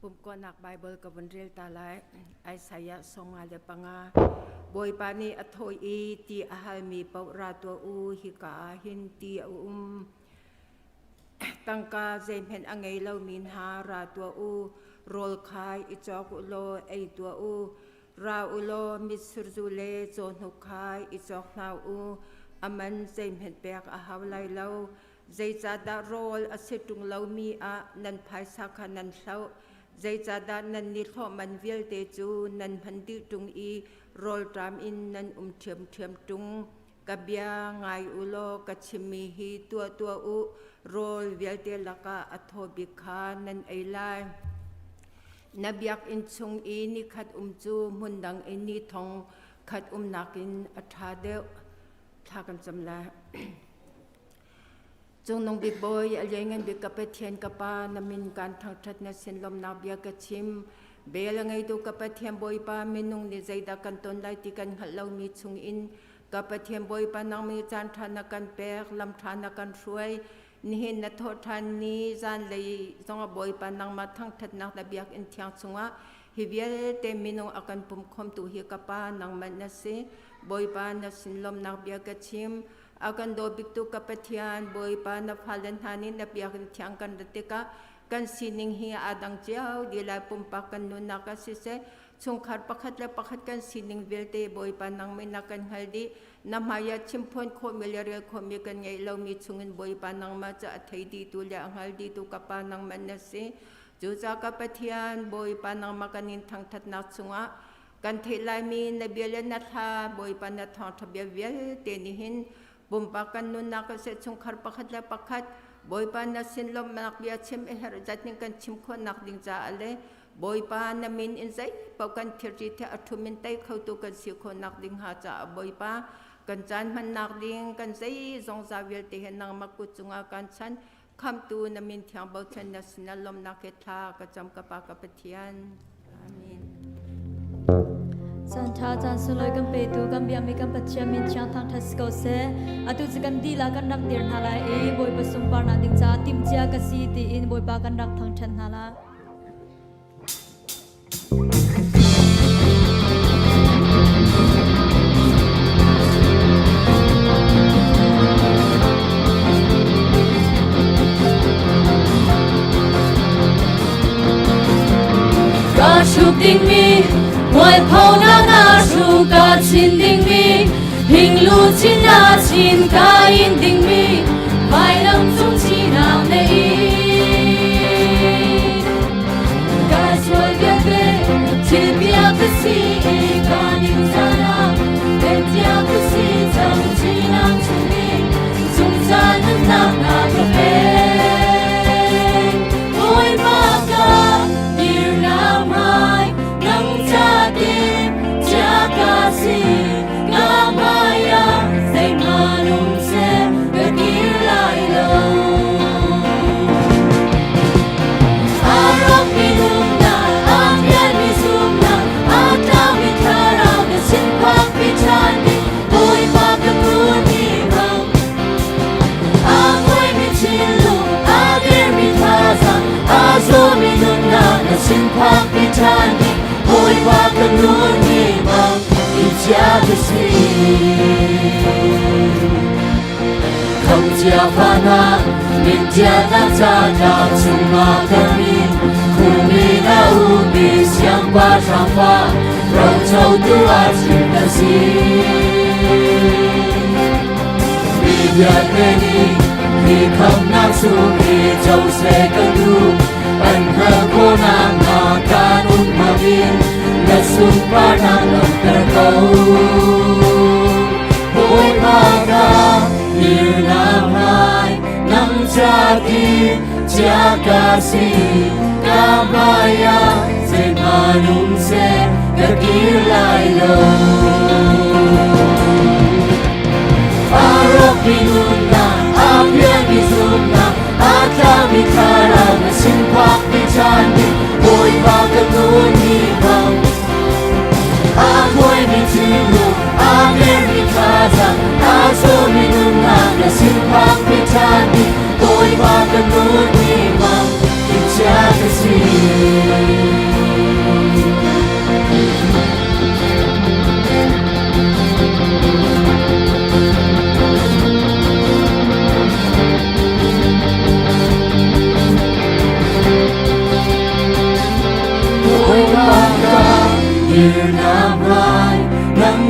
Pumkuanak Baibal ka vun rel ta lai. Isaiah 55. Bawipa nih a thawh i ti a halmi paoh ra tuah u, hika ah hin ti a um. Tangka zeihmanh a ngei lomi hna ra tuah u, rawl kha i cawk u law ei tuah u. Ra u law mitsur zu le cawhnuk kha i cawk hna u, a man zeihmanh pek a hau lai lo. Zeicahdah rawl a si ṭung lomi ah nan phaisa kha nan hloh? Zeicahdah nan nihlawh man vialte cu nan hman dih ṭung i rawlṭam in nan um ṭhiamṭhiam ṭung? Ka bia ngai u law ka chimmi hi tuah tuah u, rawl vialte lakah a thaw bik kha nan ei lai. Na biakinn chung i nikhat um cu hmundang i ni thong khat um nakin a ṭha deuh. Thla kan cam lai. Cungnung bik Bawi, a lianngan bik ka Pathian ka Pa, na min kan thangṭhat na sin lawmhnak bia ka chim. Bel a ngeitu ka Pathian Bawipa, minung nih zeidah kan ton lai ti kan hngalh lomi chungin ka Pathian Bawipa nang mi caan ṭha na kan pek, lam ṭha na kan hruai. Nihin na thawh ṭhan ni zanlei zongah Bawipa nangmah thangṭhatnak na biakinn thiang chungah hi vialte minung a kan pumkhawmtu hi ka Pa nangmah na si. Bawipa na sin lawmhnak bia ka chim. A kan daw biktu ka Pathian, Bawipa na fale hna nih na biakinn thiang kan rat tikah kan sining hi aa dang cio dih lai. Pumpak kan nunnak ah siseh, chungkhar pakhat le pakhat kan sining vialte Bawipa nangmah na kan hngal dih. Na hmai ah chimphuan khawhmi le rel khawhmi kan ngeih lomi chungin Bawipa nangmah cu a thei dihtu le a hngal dihtu ka Pa nangmah na si. Cucaah ka Pathian, Bawipa nangmah kan in thangthatnak chungah Kan theih laimi na bia le na thla Bawipa na thawngṭha bia vialte nih hin pumpak kan nunnak kan seh chungkhar pakhat le pakhat Bawipa na sin lawmhnak bia chim i herh zat ning kan chim khawhnak ding caah le Bawipa na min in zei paoh kan thilri the a ṭhum in tei khotu kan si khawhnak ding hnga caah Bawipa kan caan hmannak ding kan zei zongza vialte he nangmah kut cungah kan chan khamtu na min thiang bochan na sinah lawmhnak he thla ka cam ka pa ka Pathian. Amen. Caan ṭha caan sunglawi kan petu kan biakmi kan Pathian min thiang thangṭhat si ko seh. Atu cu kan dilah kan rak dir hna lai i Bawipa sunparnak ding caah timhcia ka si tiin Bawipa kan rak thangṭhat hna lai. Ka hruk dingmi mualphonak na hru ka chin dingmi hinglu chin na chin ka in dingmi vailam cung chinak na Ka sual vialte thil bia ka si i ka ning zana Tentia ka si cang chinang chungin zungzal nunnak na ka pek. Bawipa ka dirnak hmai nang ca tim chia ka si ka hmai ah zeihmanh um seh ka kir lai lo. Kham fana min tia na cha na chungah ka min khumi na upi siangpa hrangfa roco tu a thim na si mi vialte nih hi khamnak chung i co seh ka duh an hngalh khawhnak hnga kan um hmangin na sunparnak langhter ko Bawipa ka dirnak lai nang ca ti chia ka si ka hmai ah zeihmanh um seh ka kir lai lo a rawkmi nunnak a pialmi zumhnak a tlami thlarau na sin phakmi caan nih Bawipa ka nun ni bang a khuaimi thinlung a dermi thazaang a zawmi nunnak na sin phakmi caan nih Bawipa ka nun ni bang timhcia ka si.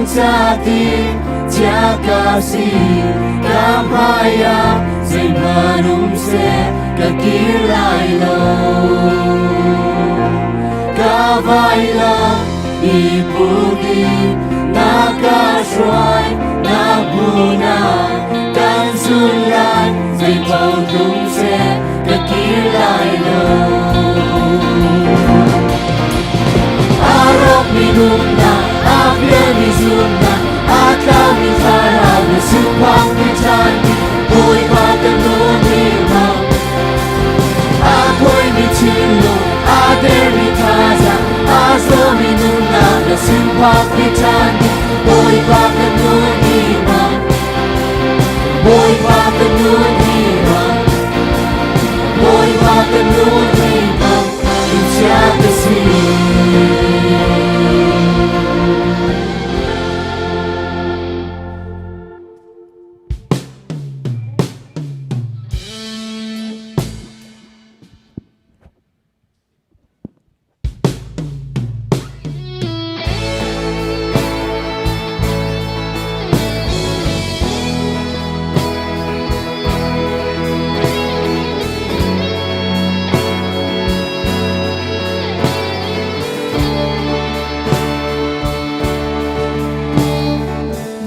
Thangchati chia ka si ka hmai ah zeihmanh um seh ka kir lai lo. Ka vailam i put in na ka hruai na hmun ah kan zul lai zeipaoh tlung seh ka kir lai lo. A rawkmi nunnak, a pialmi zumhnak, a tlaumi thlarau na sunparmi caan Bawipa kan nawl i hmang. A kuaimi thinlung, a dermi thazaang, a zawmi nunnak na sunparmi caan Bawipa kan nawl i hmang. Bawipa kan nawl i hmang. Bawipa kan nawl i hmang. Chia ka si.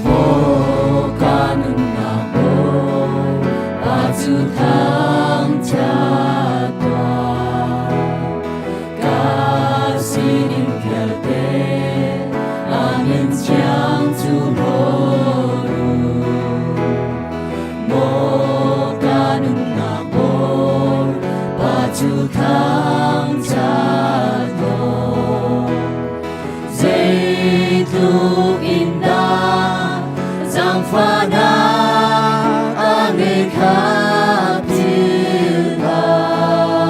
Maw ka nunnak Bawipa cu thangṭhat tuah. Ka sining vialte a min thiang cu hlaw u. Maw ka nunnak Bawipa cu thangṭhat tuah. Zeitluk in dah zaangfahnak a ngei kha philh hlah.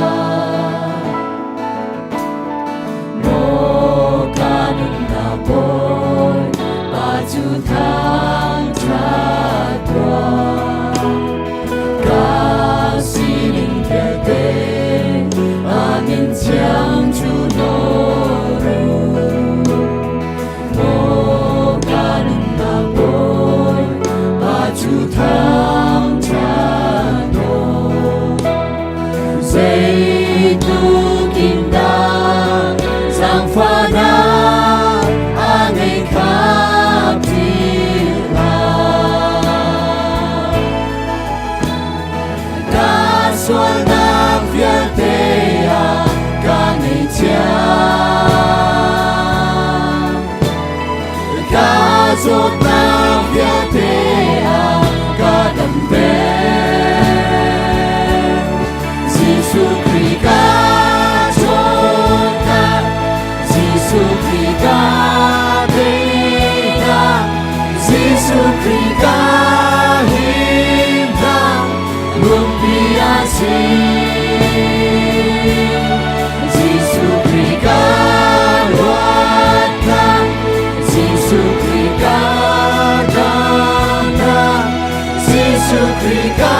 Maw ka nunnak Bawipa cu thangṭhat tuah. Ka sining vialte a min thiang cu nawl u. Maw ka nunnak Bawipa cu thangṭhat tuah. Zeitluk in dah zaangfahnak a ngei kha philh hlah. Ka sualnak vialte ah ka ngaihthiam. Ka zawtnak vialte ah ka damter. Jesuh Khrih ka ṭhawnnak, Jesuh Khrih ka teinak, Jesuh Khrih ka himnak, lungpi a si. Jesuh Khrih ka luatnak, Jesuh Khrih ka damnak, Jesuh Khrih ka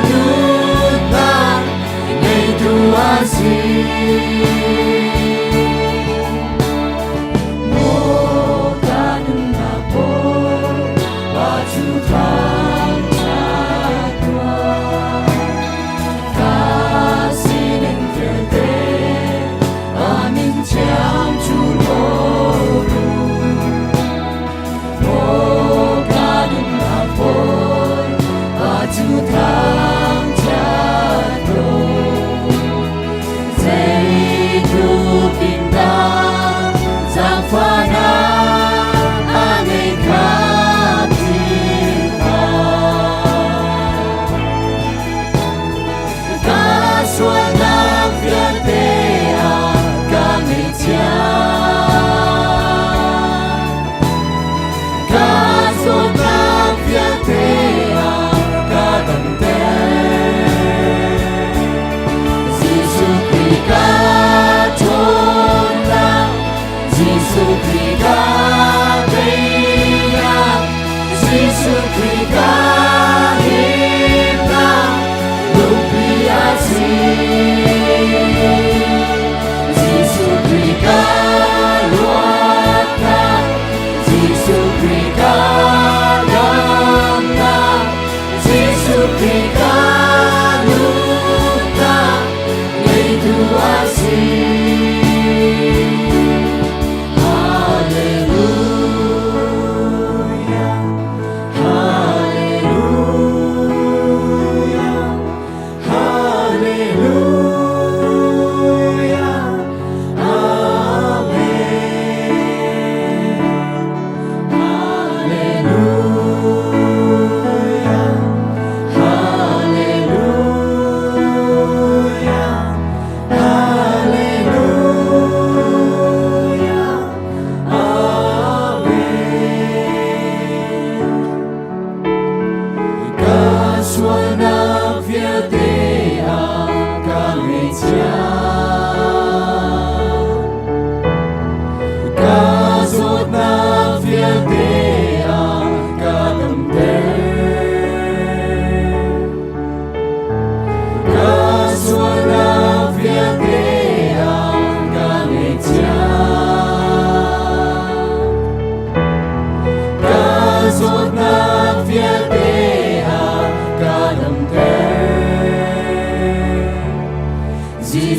nunnak, ngeitu a si. Maw ka nunnak Bawipa cu thangṭhat tuah. Ka sining vialte a min thiang cu hlaw u. Maw ka nunnak Bawipa cu thangṭhat tuah.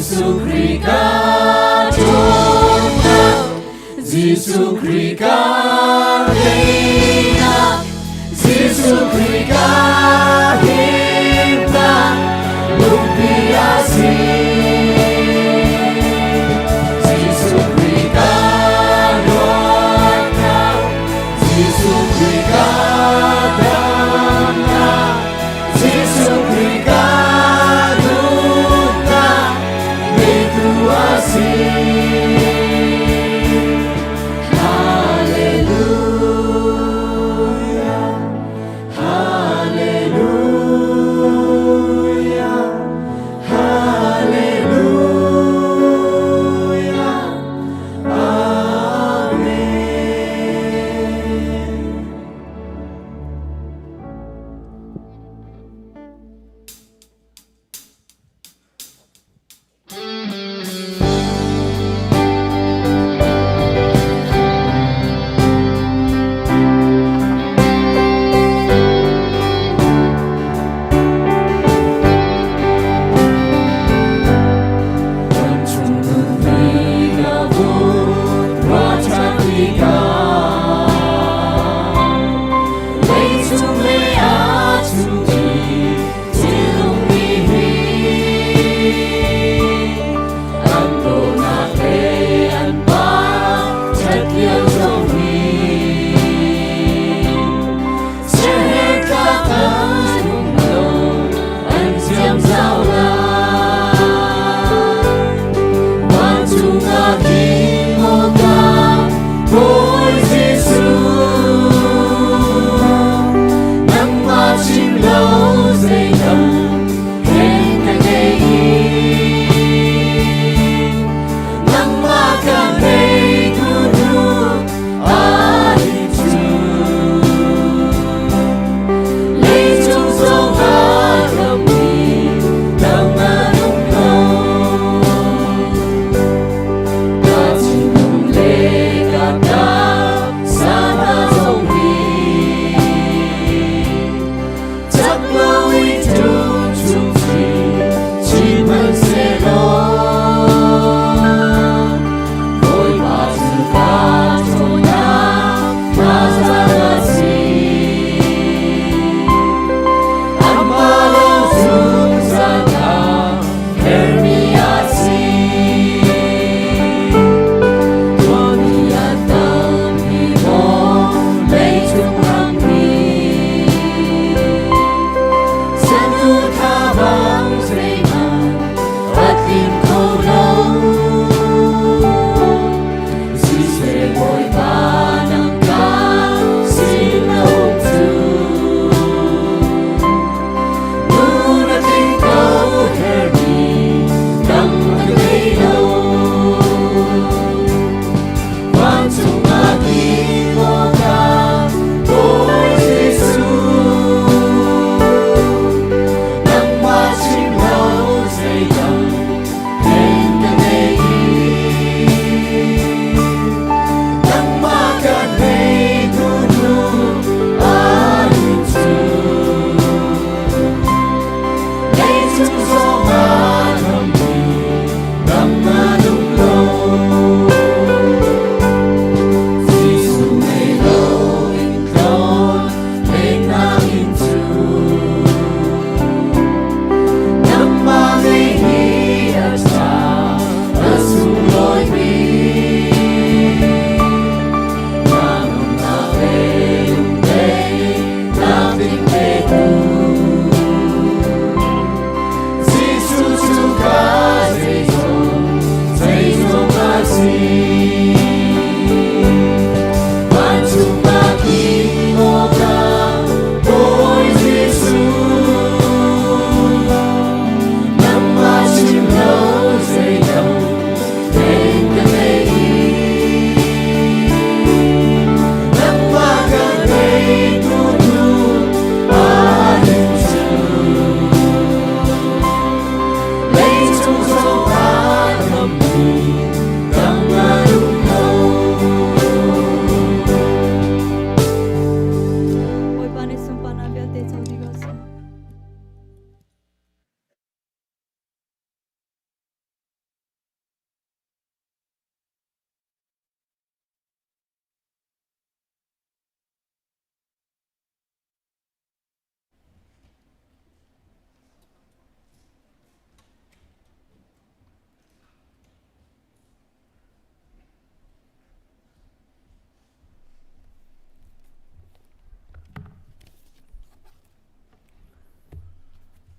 Jesuh Khrih ka ṭhawnnak, Jesuh Khrih ka teinak, Jesuh Khrih ka himnak, lungpi a si. Jesuh Khrih ka luatnak, Jesuh Khrih ka damnak, Jesuh Khrih ka nunnak, ngeitu a si. Hallelujah, Hallelujah, Hallelujah.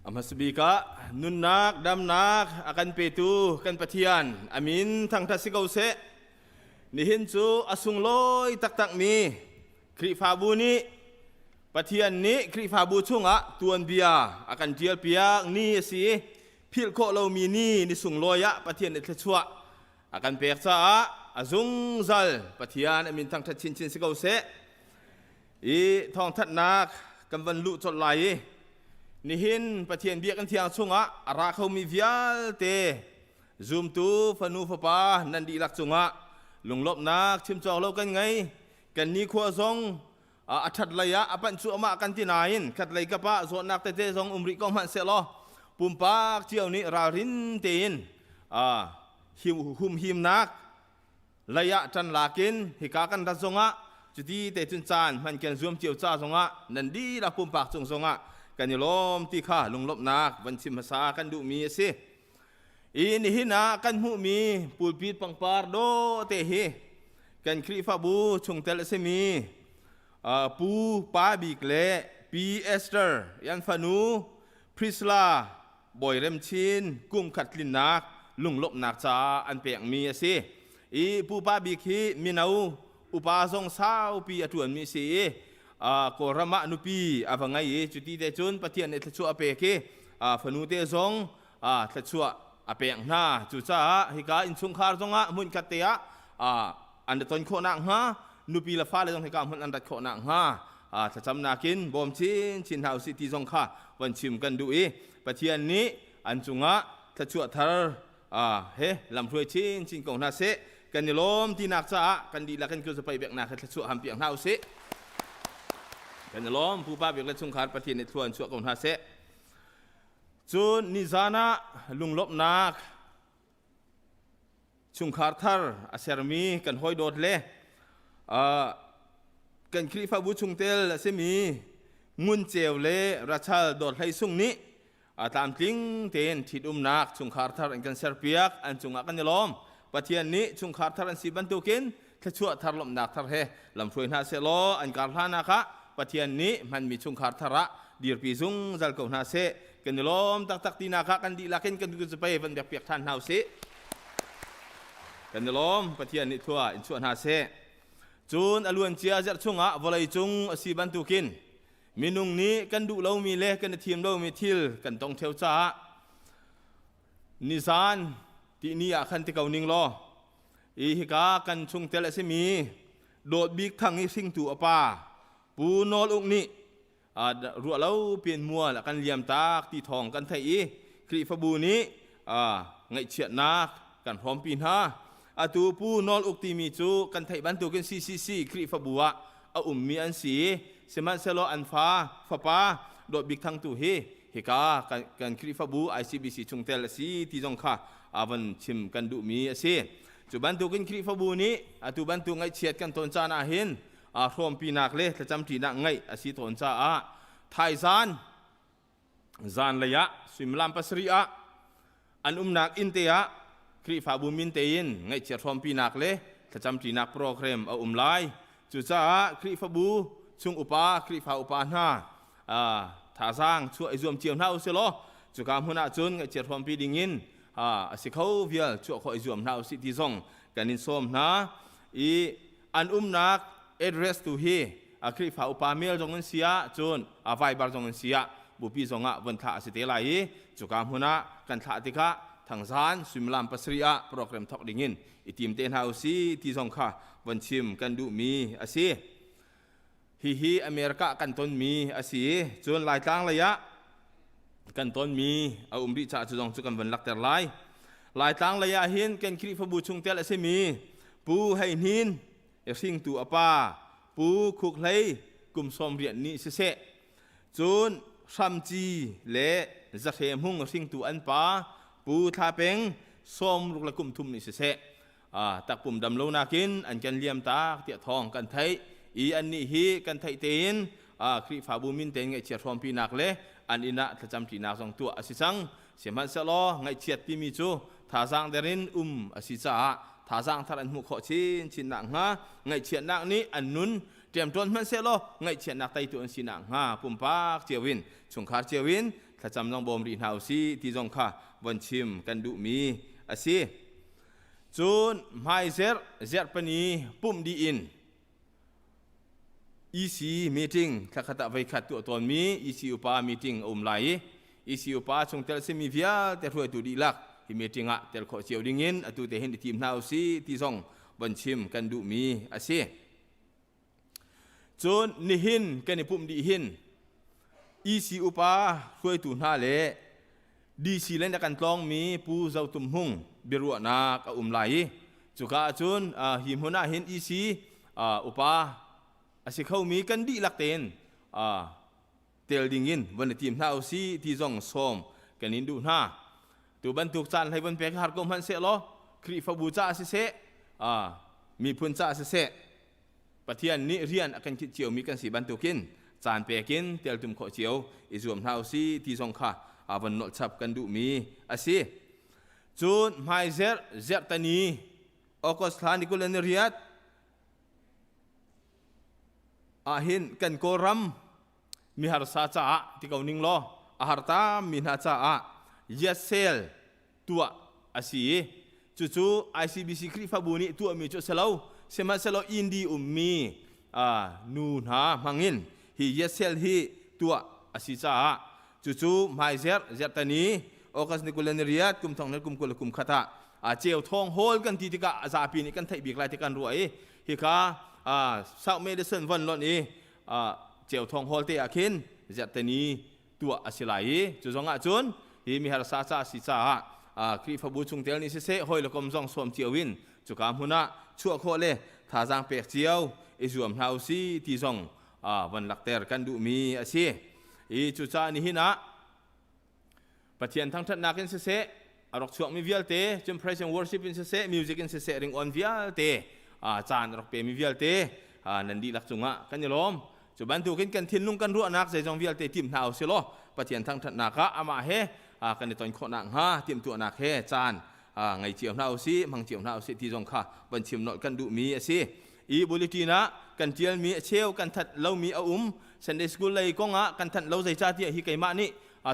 A hmasabik ah nunnak damnak a kan petu kan Pathian a min thangṭhat si ko seh. Nihin cu a sunglawi taktakmi Khrihfabu nih Pathian nih Khrihfabu chungah tuanbia a kan ṭialpiak ni a si i philh khawh lomi ni ni sunglawi ah Pathian nih thluachuah a kan pek caah a zungzal Pathian a min thangṭhat chinchin si ko seh. I thawngthanhnak kan van luh colh lai i nihin Pathian biakinn thiang chungah a ra khomi vialte zumtu fanu fapa nan dihlak cungah lunglawmhnak chim cawk lo kan ngei. Kan nikhua zong a ṭhat lei ah a panh cuahmah kan ti nain khat lei kap ah zawtnak tete zong um rih ko hmanh sehlaw pumpak cio nih ralrin tein humhimnak lei ah ṭan lakin hika kan rat zongah cuti te cun caan hman kan zuam cio ca zongah nan dihlak pumpak cung zongah kan i lawm ti kha lunglawmhnak van chim hmasa kan duhmi a si. I nihin ah kan hmuhmi pulpit pangpar dawh te hi kan Khrihfabu chungtel a simi Pu Pa Bik le Pi Esther an fanu Priscilla Bawi Rem Chin kum khat tlinnak lunglawmhnak caah an pekmi a si. I pupa bik hi mino upa zong saupi a ṭuanmi a si i Kawlram ah nupi a va ngei i cuti te cun Pathian nih thluachuah a pek i fanu te zong thluachuah a pek hna. Cucaah hika innchungkhar zongah hmunkhat te ah an ra ton khawh nakhnga nupi le fale zong hika hmun an rat khawh nakhnga thlacamnak in bawm chinchin hna usih ti zong kha van chim kan duh i Pathian nih an cungah thluachuah thar he lamhruai chinchin ko hna seh. Kan i lawm tinak caah kan dihlak in kuzapei biaknak he thluachuah ham piak hna usih. Kan i lawm. Pupa bik le chungkhar Pathian nih thlua in chuah ko hna seh. Cun nizan ah lunglawmhnak chungkhar thar a sermi kan hawi dawt le kan Khrihfabu chungtel a simi Ngun Ceu le Rachel Dawt Hlei Sung nih a tlamtling tein ṭhitumnak chungkhar thar an kan serpiak. An cungah kan i lawm. Pathian nih chungkhar thar an si bantukin thluachuah thar, lawmhnak thar he lamhruai hna sehlaw an kar hlanak ah Pathian nih hmanmi chungkhar thar ah dirpi zungzal ko hna seh. Kan i lawm taktak tinak ah kan dihlak in kan kut pei van biak piak ṭhan hna usih. Kan i lawm. Pathian nih thlua in chuah hna seh. Cun a luancia zarh chungah vawlei cung a si bantukin minung nih kan duh lomi le kan i thim lomi thil kan tong ṭheo caah nizan tihni ah khan ti ko ning law i hika kan chungtel a simi Dawt Bik Thang i hringtu a pa Pu Nawl Uk nih ruah lo piin mual a kan liam tak ti thawng kan theih i Khrihfabu nih ngaihchiatnak kan hrawmpi hna. Atu Pu Nawl Uk timi cu kan theih bantukin CCC Khrihfabu ah a ummi an si i sihmanhsehlaw an fa fapa Dawt Bik Thang tu hi hika kan Khrihfabu ICBC chungtel a si ti zong kha a van chim kan duhmi a si. Cu bantukin Khrihfabu nih atu bantuk ngaihchiat kan ton caan ah hin hrawmpinak le thlacamṭinak ngeih a si tawn caah thaizan zanlei ah suimilam 7 ah an umnak inn te ah Khrihfabu min tein ngaihchiat hrawmpinak le thlacamṭinak program a um lai. Cucaah Khrihfabu chung upa, Khrihfa upa hna thazaang chuah i zuam cio hna usih law cuka hmun ah cun ngaihchiat hrawmpi dingin a si kho vial chuah khawh i zuam hna usih ti zong kan in sawm hna i an umnak address tu hi a Khrihfa upa mail zong in si ah cun a Viber zong in si ah bupi zong ah von thlah a si te lai i cuka hmun ah kan thlah tikah thangzan suimilam 7 ah program thawk dingin i tim te hna usi ti zong kha von chim kan duhmi a si. Hihi America kan tonmi a si i cun Laitlang lei ah kan tonmi a um rih caah cu zong cu kan von lakter lai. Laitlang lei ah hin kan Khrihfabu chungtel a simi Pu Hei Hnin, hringtu a pa Pu Khuk Hlei kum 90 nih siseh, cun Hramci le Zahre Hmung hringtu an pa Pu Thla Peng 63 nih siseh, takpum dam lo nakin an kan liam tak tiah thawng kan theih i annih hi kan theih tein Khrihfabu min tein ngaihchiat hrawmpinak le an inn ah thlacamṭinak zong tuah a si cang. Sihmanhsehlaw ngaihchiat timi cu thazaang der in um a si caah thazaang thar an hmuh khawh chinchin nakhnga, ngaihchiatnak nih an nun ṭemṭawn hmanhsehlaw ngaihchiatnak teitu an si nakhnga pumpak cio in, chungkhar cio in. Thlacam zong bawm rih hna usih ti zong kha von chim kan duhmi a si. Cun hmaizerh zerhpani pumh dih in EC meeting thlakhat ah voikhat tuah tawnmi EC upa meeting a um lai i EC upa chungtel simi vialte hruaitu dihlak hi meeting ah tel khawh cio dingin atu te hin i tim hna usih ti zong von chim kan duhmi a si. Cun nihin kan i pumh dih hin EC upa hruaitu hna le DC len a kan tlawngmi Pu Zo Tum Hmung biaruahnak a um lai i cuka ahcun hi hmun ah hin EC upa a si khomi kan dihlak tein tel dingin von i tim hna usih ti zong sawm kan in duh hna. Tu bantuk caan hlei von pek har ko hmanh seh law Khrihfabu caah siseh, miphun caah siseh, Pathian nih rian a kan khinh ciomi kan si bantukin caan pekin teltum khawh cio i zuam hna usih ti zong kha von nolh chap kan duhmi a si. Cun hmaizerh zerhtani August thla ni 28 ahhin kan Kawlram miharsa caah ti ko ning law a harta mi hna caah yasel tuah a si i cucu ICBC Khrihfabu nih tuahmi cu a si lo. Sihmanhsehlaw Indi ummi nu hna hmangin hi yasel hi tuah a si caah cucu hmaizerh zerhtani August ni 28 kum thong kum 21 ah a ceu thawng hall kan ti tikah a zapi nih kan theih bik lai ti kan ruah i hika South Medicine von lonh i ceu thawng hall te ah khin zerhtani tuah a si lai i cu zong ah cun hi miharsa ca si caah Khrihfabu chungtel nih siseh hawi le kom zong sawm cio in cuka hmun ah chuah khawh le thazaang pek cio i zuam hna usih ti zong von lakter kan duhmi a si. I cucaah nihin ah Pathian thangṭhatnak in siseh a rak chuakmi vialte cun praise and worship in siseh music in siseh ringawn vialte caan a rak pemi vialte nan dihlak cungah kan i lawm. Cu bantukin kan thinlung kan ruahnak zeizong vialte tim hna usih law Pathian thangṭhatnak ah amah he kan i ton khawh nakhnga timhtuahnak he caan ngei cio hna usih, hmang cio hna usih ti zong kha van chim nolh kan duhmi a si. I bulletin ah kan ṭialmi a cheu kan that lomi a um. Sunday school lei kong ah kan thanh lo zeicahtiah hi keimah nih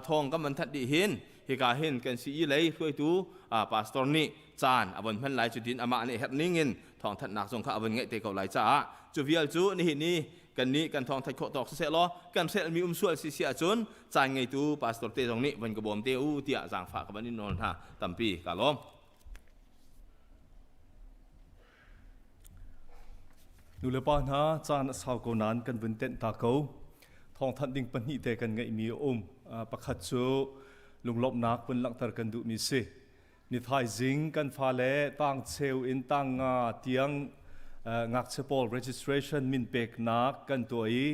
thawng kan van thanh dih hin hika hin kan CE lei hruaitu pastor nih caan a von hman lai cutin amah nih herh ning in thawngthanhnak zong kha a von ngeih te ko lai caah cu vial cu nihin ni kannih kan thawng theih khawh tawk siseh law kan hrelhmi um sual si si ahcun caan ngeitu pastor te zong nih van ka bawm te u tiah zaangfah ka van in nawl hna tampi ka lawm. Nu le pa hna caan a sau ko nain kan vun tenh ta ko. Thawngthanh ding pahnih te kan ngeihmi a um. Pakhat cu lunglawmhnak vun langhter kan duhmi si. Ni thaizing kan fale tangcheu in tangnga tiang ngakchia pawl registration min peknak kan tuah i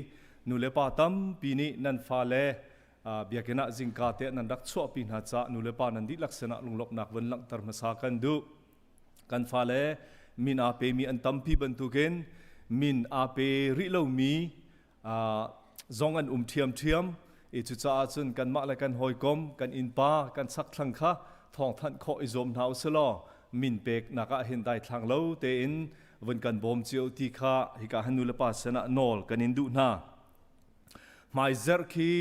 nulepa tampi nih nan fale biakinn ah zingka te nan rak chuahpi hna caah nulepa nan dihlak sinah lunglawmhnak vun langhter hmasa kan duh. Kan fale min aa pemi an tampi bantukin min aa pe rih lomi zong an um ṭhiamṭhiam i cucaah cun kanmah le kan hawikom kan innpa kan chakthlang kha thawngthanh khawh i zuam hna usih law min peknak ah hin daithlang lo tein vun kan bawm cio ti kha hika han nu le pa sinah nawl kan in duh hna. Hmaizerh khi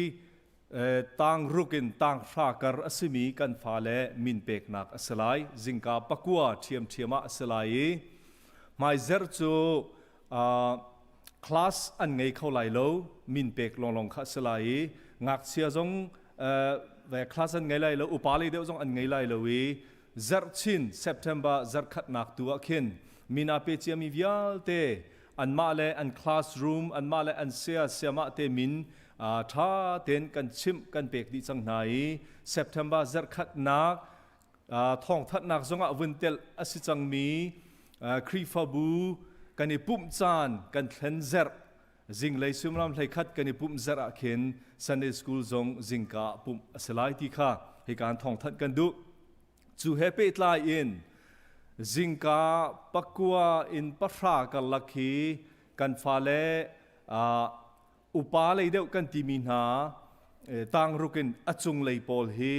tang ruk in tanghra kar a simi kan fale min peknak a si lai. Zingka pakua ṭhiamṭhiam ah a si lai i hmaizerh cu class an ngei kho lai lo min pek lawnglawng kha a si lai i ngakchia zong class an ngei lai lo upa lei deuh zong an ngei lai lo i zarhchin September zarhkhatnak tu ah khin mina pe ciami vialte anmah le an classroom anmah le an sia siamah te min ṭha tein kan chimh kan pek dih cang hna i September zarhkhatnak thawngthanhnak zongah vun telh a si cangmi Khrihfabu kan i pumh caan kan thlen zerh zinglei suimilam 11 kan i pumh zerh ah khin Sunday School zong zingka ah pumh a si lai ti kha hika in thawngthanh kan duh. Cu he pehtlai in zingka 9 in 10 karlak hi kan fale upa lei deuh kan timi hna tangruk in a cunglei pawl hi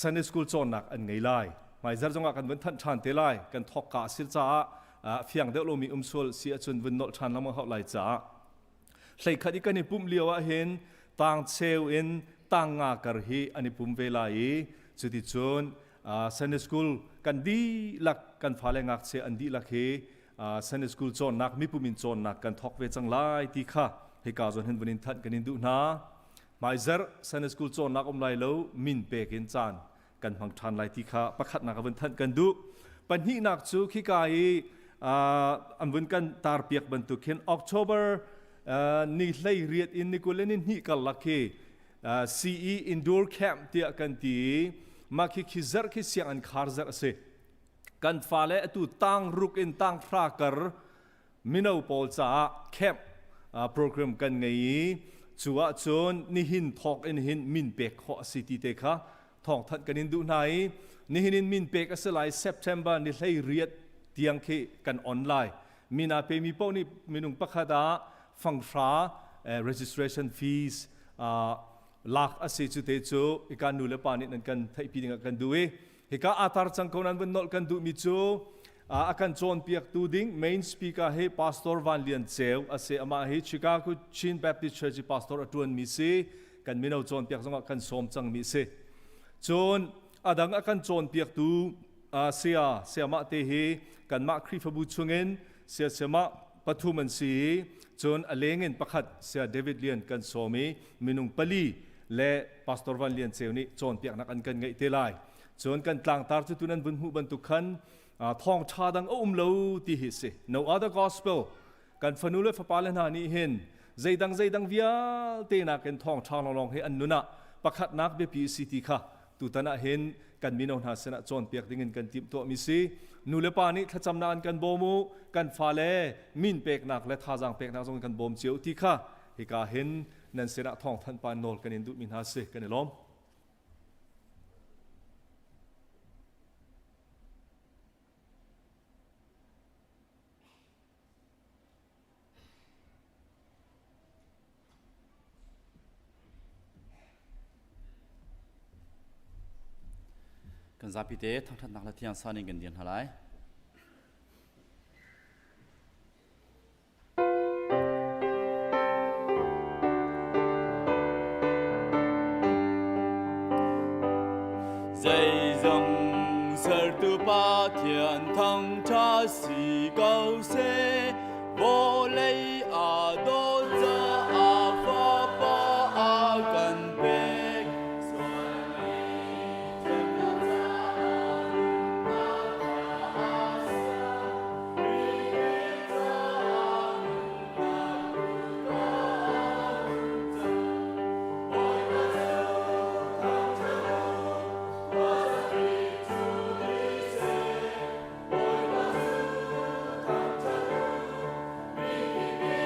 Sunday school cawnnak an ngei lai. Hmaizarh zongah kan vun thanh ṭhan te lai. Kan thawkka a si caah fiang deuh lomi um sual si ahcun vun nolh ṭhan lengmang hau lai caah 11 i kan i pumh lio ah hin tangcheu in tang nga kar hi an i pum ve lai i cuticun Sunday School kan dihlak kan fale ngakchia an dihlak hi Sunday School cawnnak mipum in cawnnak kan thawk ve cang lai ti kha hika zawn hin vun in thanh kan in duh hna. Hmaizarh Sunday School cawnnak um lai lo min pek in caan kan hmang ṭhan lai ti kha pakhatnak a vun thanh kan duh. Pahnihnak cu khika i an vun kan tarpiak bantuk khin October ni 18 in ni 22 karlak khi CE Indoor Camp tiah kan ti i mah khi khi zarh khi sianginn khar zarh a si. Kan fale atu tang ruk in tang hra kar mino pawl caah camp program kan ngei i cu ahcun nihin thawk in hin min pek khawh a si ti te kha thawngthanh kan in duh hna i nihin in min pek a si lai. September ni 18 tiang khi kan on lai. Min aa pemi paoh nih minung pakhat ah fanghra registration fees lak a si. Cu te cu ika nu le pa nih nan kan theihpi ding ah kan duh i hika aa tar cang ko nan vun nolh kan duhmi cu a kan cawnpiaktu ding main speaker hi Pastor Van Lian Ceu a si. Amah hi Chicago Chin Baptist Church i pastor a ṭuanmi si, kan mino cawnpiak zongah kan sawm cangmi si. Cun a dang a kan cawnpiaktu saya sayamah te hi kanmah Khrihfabu chungin saya sayamah pathum an si i cun a lengin pakhat saya David Lian kan sawm i minung pali le Pastor Van Lian Ceu nih cawnpiaknak an kan ngeih te lai. Cun kan tlangtar cu tu nan vun hmuh bantuk khan thawngṭha dang a um lo ti hi si, no other gospel. Kan fanu le fapa le hna nih hin zeidang zeidang vialte nakin thawngṭha lawnglawng hi an nun ah pakhatnak biapi si ti kha tutan ah hin kan mino hna sinah cawnpiak dingin kan timhtuahmi si. Nu le pa nih thlacamnak an kan bawm u, kan fale min peknak le thazaang peknak zong kan bawm cio ti kha hika hin nan sinah thawngthanh pa nawl kan in duhmi hna si. Kan i lawm. Kan zapi te thangthatnak le thiang san in kan dir hna lai. Zeizong sertu Pathian thangṭha si ko seh, vawlei aa dawt caah Fapa a kan pek. Sualmi thiannak caah nunnak kha a ser. Mi caah nunnak tu ka hun cang. Bawipa cu thangṭhat u, khuazakip cu siseh. Bawipa cu thangṭhat u, mi kip in.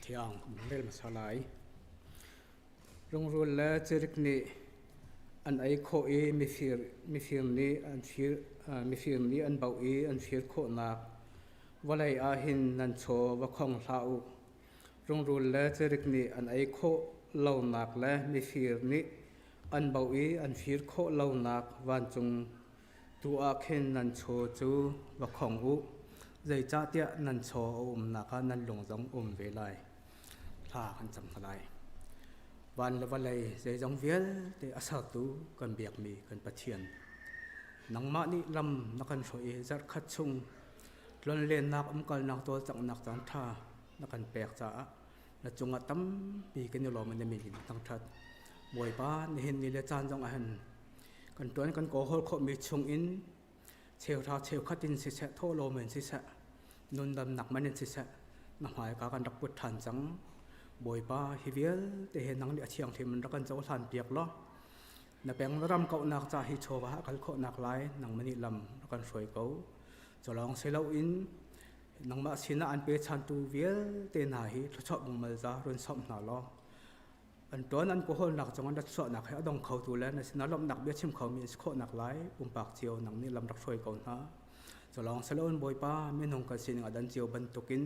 Thiang kan rel hmasa lai. Rungrul le cirik nih an ei khawh i mifir nih an fir mifir nih an bauh i an fir khawhnak vawlei ah hin nan chaw va khong hlah u. Rungrul le cirik nih an ei khawh lonak le mifir nih an bauh i an fir khawh lonak vancung tu ah khin nan chaw cu va khong u. Zeicahtiah nan chaw a umnak ah nan lung zong um ve lai. Thla kan cam hna lai. Van le vawlei zeizong vialte a sertu kan biakmi kan Pathian. Nangmah nih lam na kan hruai i zarhkhat chung tlonlennak umkalnak cawlcanghnak caan ṭha na kan pek caah na cungah tampi kan i lawm i na min in thangṭhat. Bawipa, nihin ni le caan zong ah hin kan ṭuan kan kawlhawl khawhmi chungin cheuhra cheukhat in siseh thawhlawm in siseh nundamnak man in siseh na hmaika kan rak put ṭhan cang. Bawipa, hi vialte he nang nih a thianghlim in rak kan cohlan piak law na peng na ram kauhnak ca hi chawva ah kal khawhnak lai nangmah nih lam rak kan hruai ko. Culawng si loin nangmah sinah an pechantu vialte hna hi thluachuah bungmal za run sawmh hna law an ṭuan an kawhawlnak cung an rat chuahnak he a dong khotu le na sinah lawmhnak bia chim khomi an si khawhnak lai pumpak cio nang nih lam rak hruai ko hna. Culawng si loin Bawipa, minung kan sining a dan cio bantukin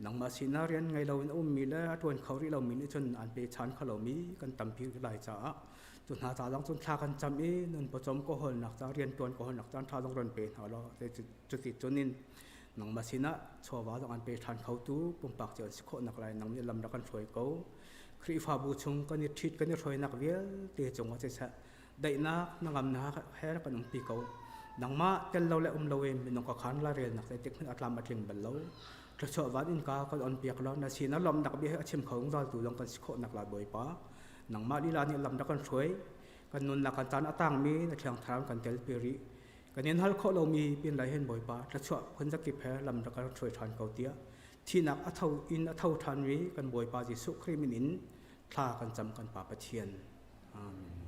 nangmah sinah rian ngei loin a ummi le a ṭuan kho rih lomi nih cun an pechan kho lomi kan tampi rih lai caah cu hna ca zong cun thla kan cam i nun pawcawm kawhawlnak ca rianṭuan kawhawlnak caan ṭha zong ron pe hna law cuti cun in nangmah sinah chawva zong an pe ṭhan khotu pumpak cio an si khawhnak lai nang nih lam rak kan hruai ko. Khrihfabu chung kan i ṭhit kan i hruainak vialte cungah siseh daihnak hnangamnak he rak kan umpi ko. Nangmah tel lo le um loin minung ka khan la relnak zeitik hmanh a tlam a tling bal lo. Thluachuah van innka kan on piak law na sinah lawmhnak bia he a chim kho zungzal tu zong kan si khawhnak lai Bawipa. Nangmah lila nih lam rak kan hruai. Kan nunnak kan caan a tangmi na Thiang Thlarau kan tel pi rih. Kan in hal khawh lomi pin lai hin Bawipa thluachuah phunzakip he lam rak kan hruai ṭhan ko tiah thihnak a tho in a tho ṭhanmi kan Bawipa Jesuh Khrih min in thla kan cam kan Pa Pathian. Amen.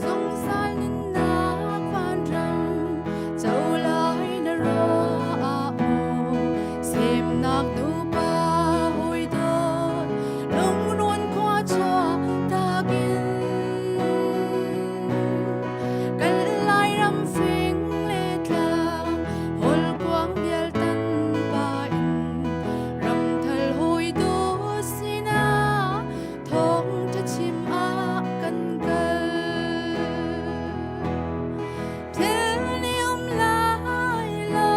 Zungzal nunnak vanram co lai na ruah ah maw semnak nupa hawi dawt lungrun khua chuah takin kan Lairam fing le tlang hawlkuang vial tan pa in ramthal hawi dawt sinah thawngṭha chim ah kan kal. Thil nih um lai lo,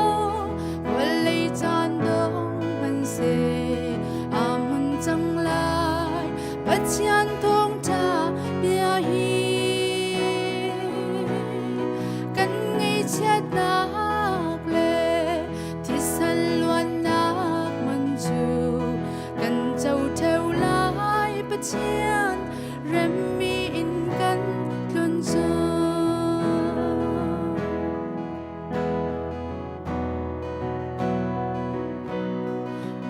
vawlei caan dong hmanhseh aa hmun cang lai. Pathian thawngṭha bia hi kan ngaihchiatnak le thisen luannak man cu kan co ṭheo lai. Pathian remmi in kan tlun cu.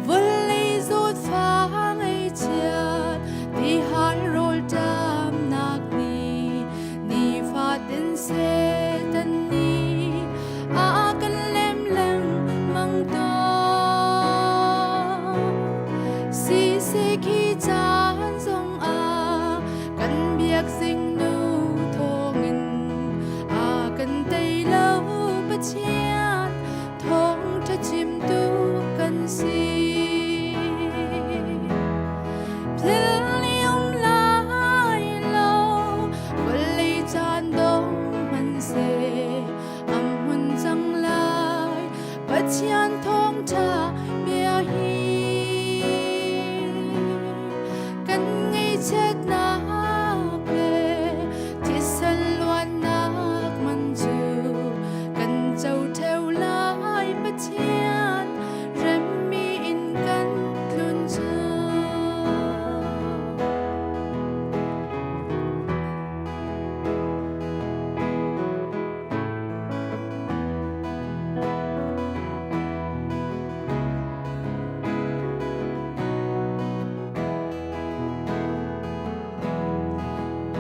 Vawlei zawtfah ngaihchiat tihal rawlṭamnak ni.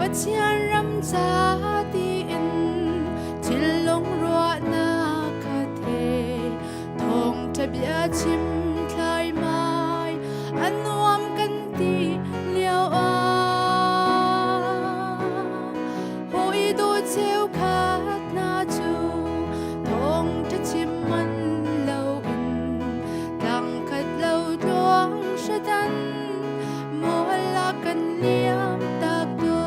Pathian ram ca tiin thinlung ruahnak kha the thawngṭha bia chim thlaimai a nuam kan ti lio ah hawi dawt cheukhat hna cu thawngṭha chim man loin tlangkhat lo tluang hradan mual a kan liam tak tawn.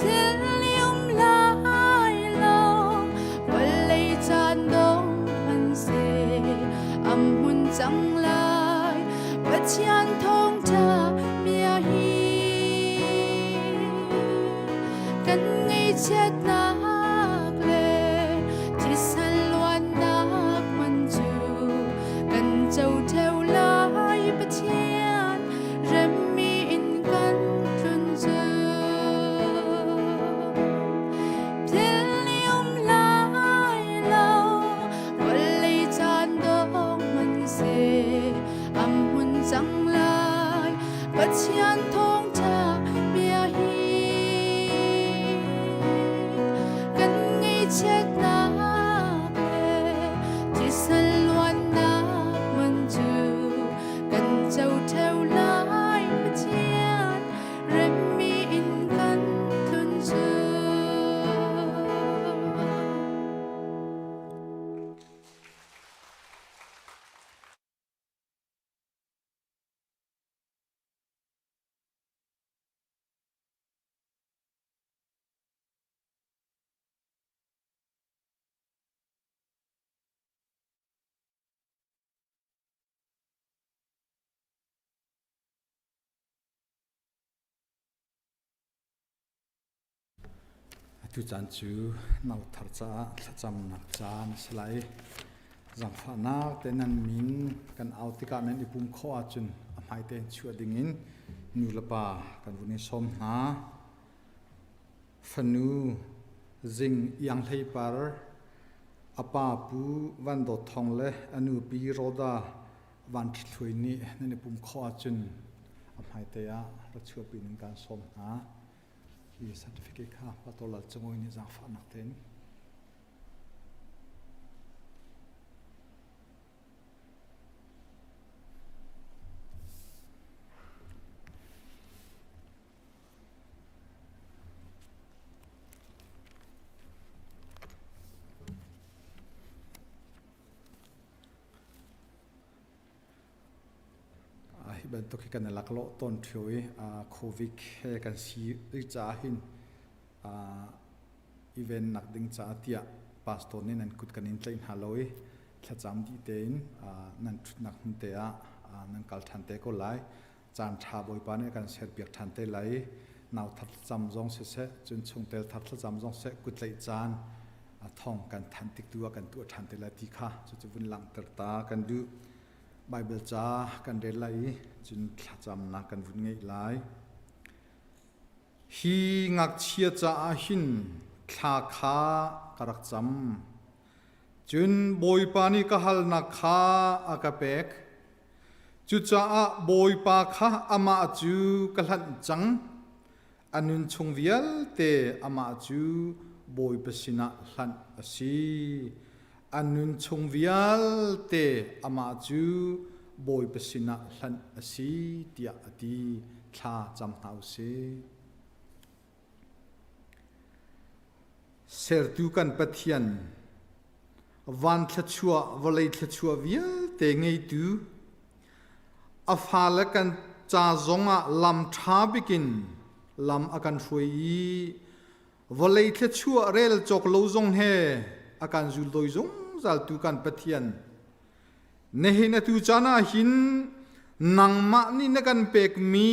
Thil um lai lo, vawlei caan dong hmanhseh, am hmun cang lai, Pathian thawngṭha bia hi. Kan ngaihchiatnak le thisen luannak man cu kan co ṭheo lai Pathian remmi in kan tlun cu. Thil um lai lo, vawlei caan dong hmanhseh, am hmun cang lai Pathian thawngṭha bia hi. Kan ngaihchiatnak le thisen luannak man cu kan co ṭheo lai Pathian remmi in kan tlun cu. Atu caan cu nauthar caah thlacamnak caan a si lai. Zaangfahnak te nan min kan au tikah nan i pum khawh ahcun a hmai tein chuah dingin nu le pa kan vun in sawm hna. Fanu Zing Iang Hlei Par, a pa Pu Van Dawt Thawng le a nu Pi Roda Van Ṭhithluai nih nan i pum khawh ahcun a hmaite ah ra chuahpi in kan sawm hna. Hi certificate kha Pastor Lal Cungoi nih zaangfahnak tein Hi bantuk hi kan i laklawh tawn ṭheo i Covid he kan si caah hin i vennak ding caah tiah pastor nih nan kut kan in tlaih hna lo i thlacam dih tein nan ṭhutnak hmun te ah nan kal ṭhan te ko lai. Caan ṭha Bawipa nih a kan serpiak ṭhan te lai i nau thar thlacam zong siseh, cun chungtel thar thlacam zong siseh, kutlaih caan thong kan thanh tik tu ah kan tuah ṭhan te lai ti kha cucu vun langhter ta kan duh. Baibal ca kan rel lai i cun thlacamnak kan vun ngeih lai. Hi ngakchia caah hin thla kha ka rak cam. Cun Bawipa nih ka halnak kha a ka pek. Cucaah Bawipa kha amah cu ka hlanh cang. A nun chung vialte amah cu Bawipa sinah hlanh a si. A nun chung vialte amah cu Bawipa sinah hlanh a si tiah a ti. Thla cam hna u sih. Sertu kan Pathian, van thluachuah, vawlei thluachuah vialte ngeitu, a fale kan ca zongah lam ṭha bikin lam a kan hruai i vawlei thluachuah rel cawk lo zong he a kan zuldawi zungzaltu kan Pathian, Nihin atu caan ah hin nangmah nih na kan pekmi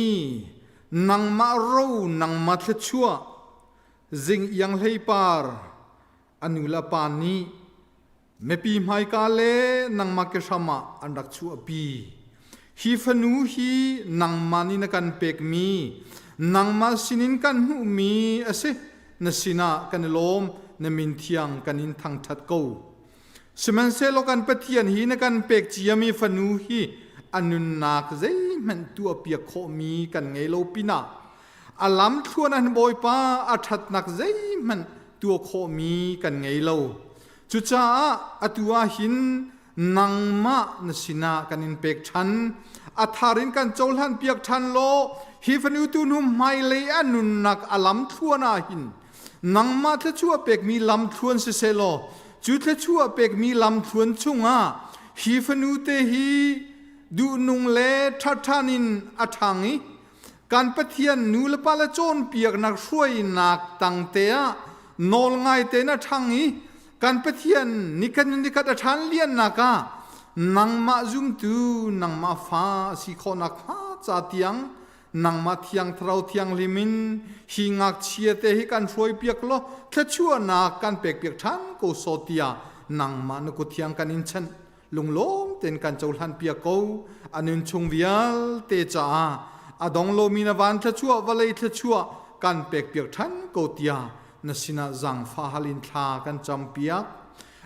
nangmah ro nangmah thluachuah zing iang hleipar a nu le a pa nih mipi hmaika le nangmah ke hram ah an rak chuahpi. Hi fanu hi nangmah nih na kan pekmi nangmah sinin kan hmuhmi a si. Na sinah kan i lawm, na min thiang kan in thangṭhat ko. Sihmanhsehlaw kan Pathian hi na kan pek ciami fanu hi a nunnak zei zeihmanh tuahpiak khawhmi kan ngei lo pinah a lam thluan an Bawipa a ṭhatnak zeihmanh tuah khawhmi kan ngei lo. Cucaah atu ah hin nangmah na sinah kan in pek ṭhan. A thar in kan cohlan piak ṭhan law hi fanu tu hnu hmailei a nunnak a lam thluan ah hin nangmah thluachuah pekmi lamthluan siseh law cu thluachuah pekmi lamthluan chungah hi fanu te hi duhnung le ṭhaṭhan in a ṭhang i kan Pathian nu le pa le cawnpiaknak hruainak tangte ah nawl ngai tein a ṭhang i kan Pathian nikhat nikhat a ṭhan liannak ah nangmah zumtu nangmah fa a si khawhnak hnga ca tiang nangmah thiang thlarau thianghlim in hi ngakchia te hi kan hruai piak law thluachuahnak kan pek piak ṭhan ko saw tiah nangmah na kut thiang kan in chanh lunglawm tein kan cohlan piak ko. A nun chung vialte caah a dong lomi na van thluachuah vawlei thluachuah kan pek piak ṭhan ko tiah na sinah zaangfah hal in thla kan cam piak.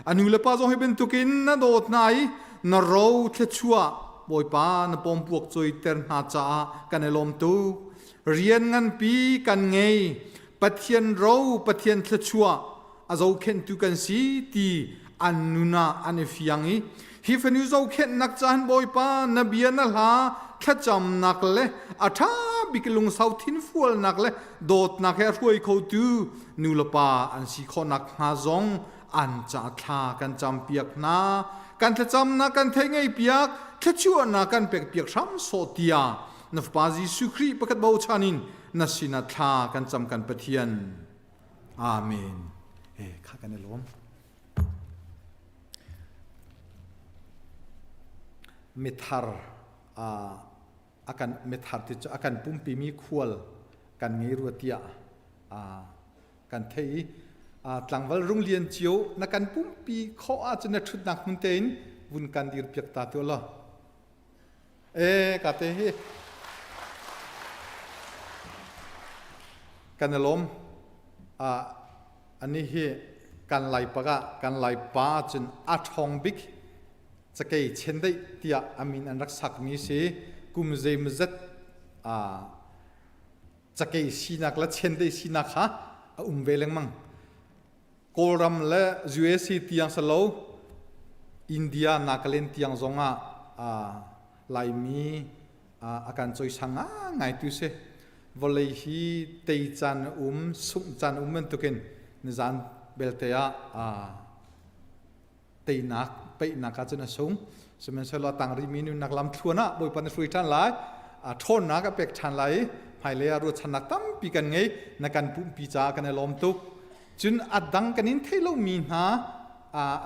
A nu le pa zong hi bantukin na dawt hna i na ro thluachuah Bawipa na pawmpuak coiter hna caah kan i lawm tuk. Rian nganpi kan ngei. Pathian ro, Pathian thluachuah a zohkhenhtu kan si ti an nun ah an i fiang i hi fanu zohkhenhnak caan Bawipa na bia na hla thlacamnak le a ṭha bik lungsau thinfualnak le dawtnak he a hruai khotu nu le pa an si khawhnak hnga zong an ca thla kan campiak hna. Kan thlacamnak kan thei ngei piak, thluachuahnak kan pek piak hram sawh tiah na Fapa Jesuh Khrih pakhat bochan in na sinah thla kan cam kan Pathian. Amen. Kha kan i lawm. Mithar akan mithar ti cu akan pumpi mi khual kan ngei rua tiah kan thei i tlangval rung lian cio na kan pumpi khawh ahcun na ṭhutnak hmun tein vun kan dir piak ta tu law. E ka te hi kan i lawm. Ani hi kan lai pakah kan lai pa cun a ṭhawng bik cakei chendeih tiah a min an rak sakmi si. Kum zeimazet cakei sinak le chendeih sinak kha a um ve lengmang. Kawlram le USA tiang salo India Nagaland tiang zongah Laimi a kan cawisang ngai tu si. Vawlei hi tei caan um sungh caan um bantukin nizan belte ah teinak peihnak ah cun a sung. Sihmanhsehlaw tang rimi nunnak lam thluan ah Bawipa na hruai ṭhan lai, ṭhawnnak a pek ṭhan lai i hmailei ah ruahchannak tampi kan ngei. Na kan pumpi caah kan i lawm tuk. Cun a dang kan in theih lomi hna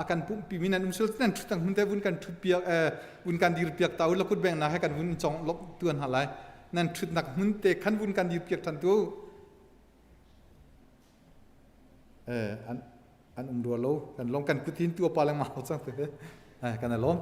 a kan pumpi mi nan um sul nan ṭhut hmun te vun kan ṭhut piak vun kan dir piak ta u la kut bengnak he kan vun cong lop tuan ha lai. Nan ṭhutnak hmun te khan vun kan dir piak ṭhan tu. An an um rua lo kan lawm kan kutin tu pa lengmang cang te kan lawm.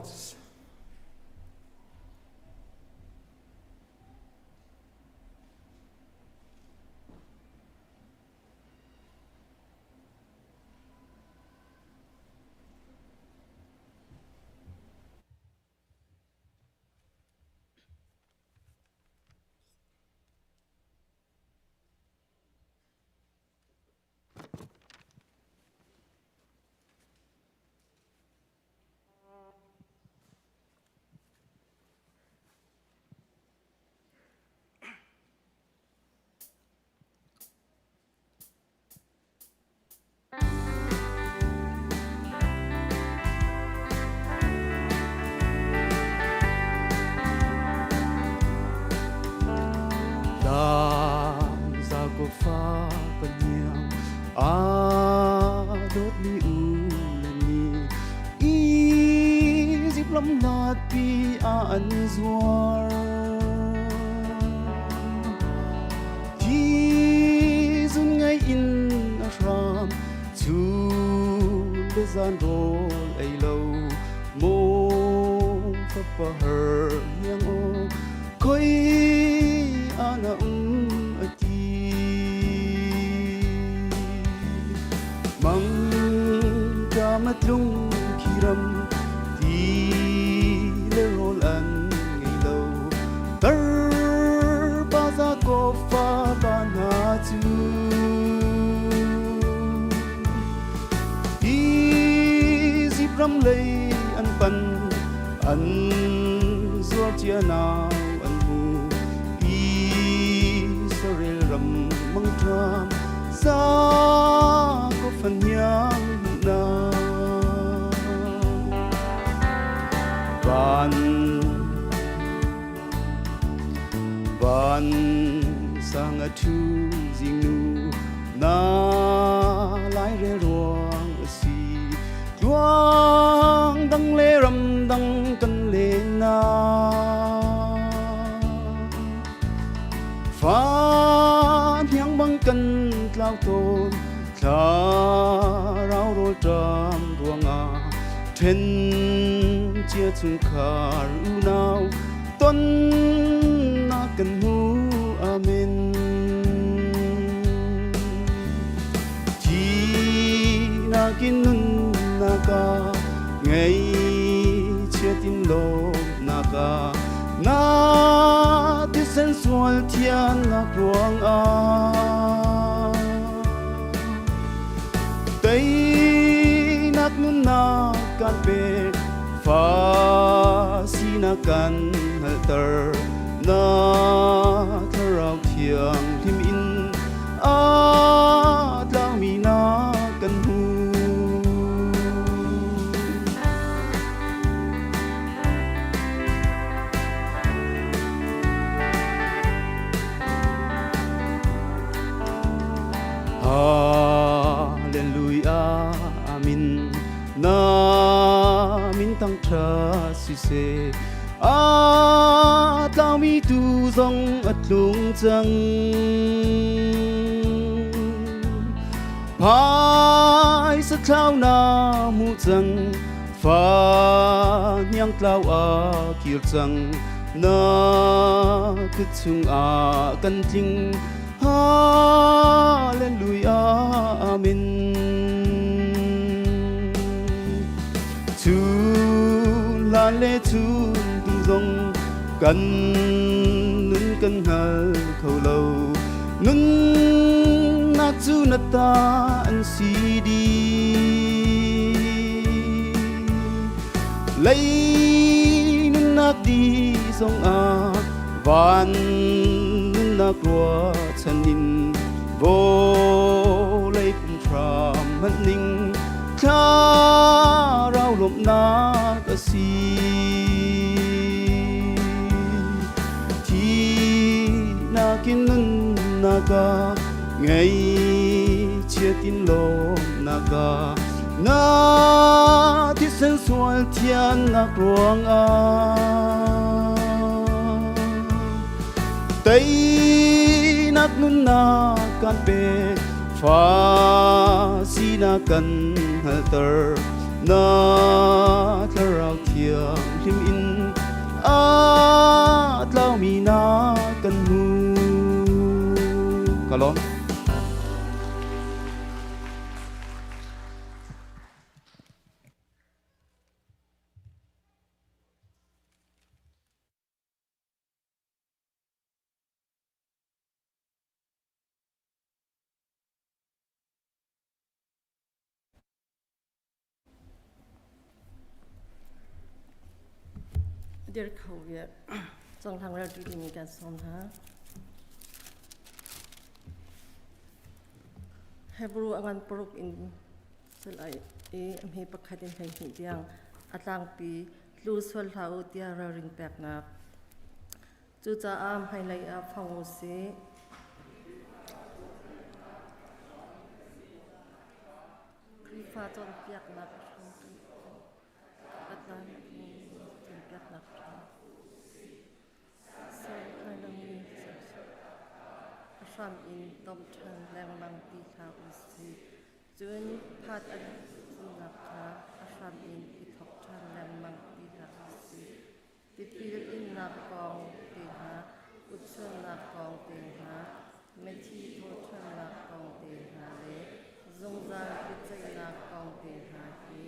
An zuar Thi zun ngai in a hram chun le zan rawl ei lo maw fapa her miang aw khoi ana um a ti mang ka matlung khiram ti le rawl an ngei lo tar. lei an pan, an zuar cia nau an hmu. Israel ram mangṭam sa ko fahniang na. Van van sang a ṭhu zingnu na lai rel ruang a si tluang dang le ram dang kan len na fa hniang bang kan tlau tawn thlarau rawl ṭam ruangah ṭhen cia chungkhar unau tonnak kan hmu. Amen. Thihnak in nunnak ah ngaihchiat in lawmhnak ah na thisen sual thiannak ruangah teinak nunnak kan pek, fa sinak kan hngalhter, na thlarau thianghlim in a tlangmi na kan hmu. Hallelujah, Amen. Na min thangṭha siseh, a tlaumi tu zong a tlung cang. Phaisa thlau na hmu cang, fa hniang tlau a kir cang, na kut chungah kan tling. Hallelujah, Amen. Chun lan le chun tu zong kan nun kan hngal kho lo, nunnak cu na ta an si dih, lei nunnak di zong ah van nunnak ruahchan in vawlei pum hram hmanh ning thlarau lawmhnak a si. Thihnak in nunnak ah ngaihchiat in lawmhnak ah na thisen sual thiannak ruangah teinak nunnak kan pek, fa sinak kan hngalhter, na thlarau thianghlim in a tlaumi na kan hmu. Ka lawm. Dir kho viar conghlang rel tu dingmi kan sawm hna. Hebrew a ngan paruk in sulai i a hme pakhat in 12 tiang a tlangpi tlu sual hlah u tiah ralrin peknak. Cucaah hmailei ah fong u sih. Khrihfa cawnpiaknak a hrampi Pathian cawnpiaknak hram ser lai lomi a hram in tom ṭhan lengmang ti hlah u sih. Cun phat an zumhnak kha a hram in i thawk ṭhan lengmang ti hlah u sih. Tipil innak kong te hna, kutchuannak kong te hna, mithi thawhṭhannak kong te hna le zungzal biaceihnak kong te hna hi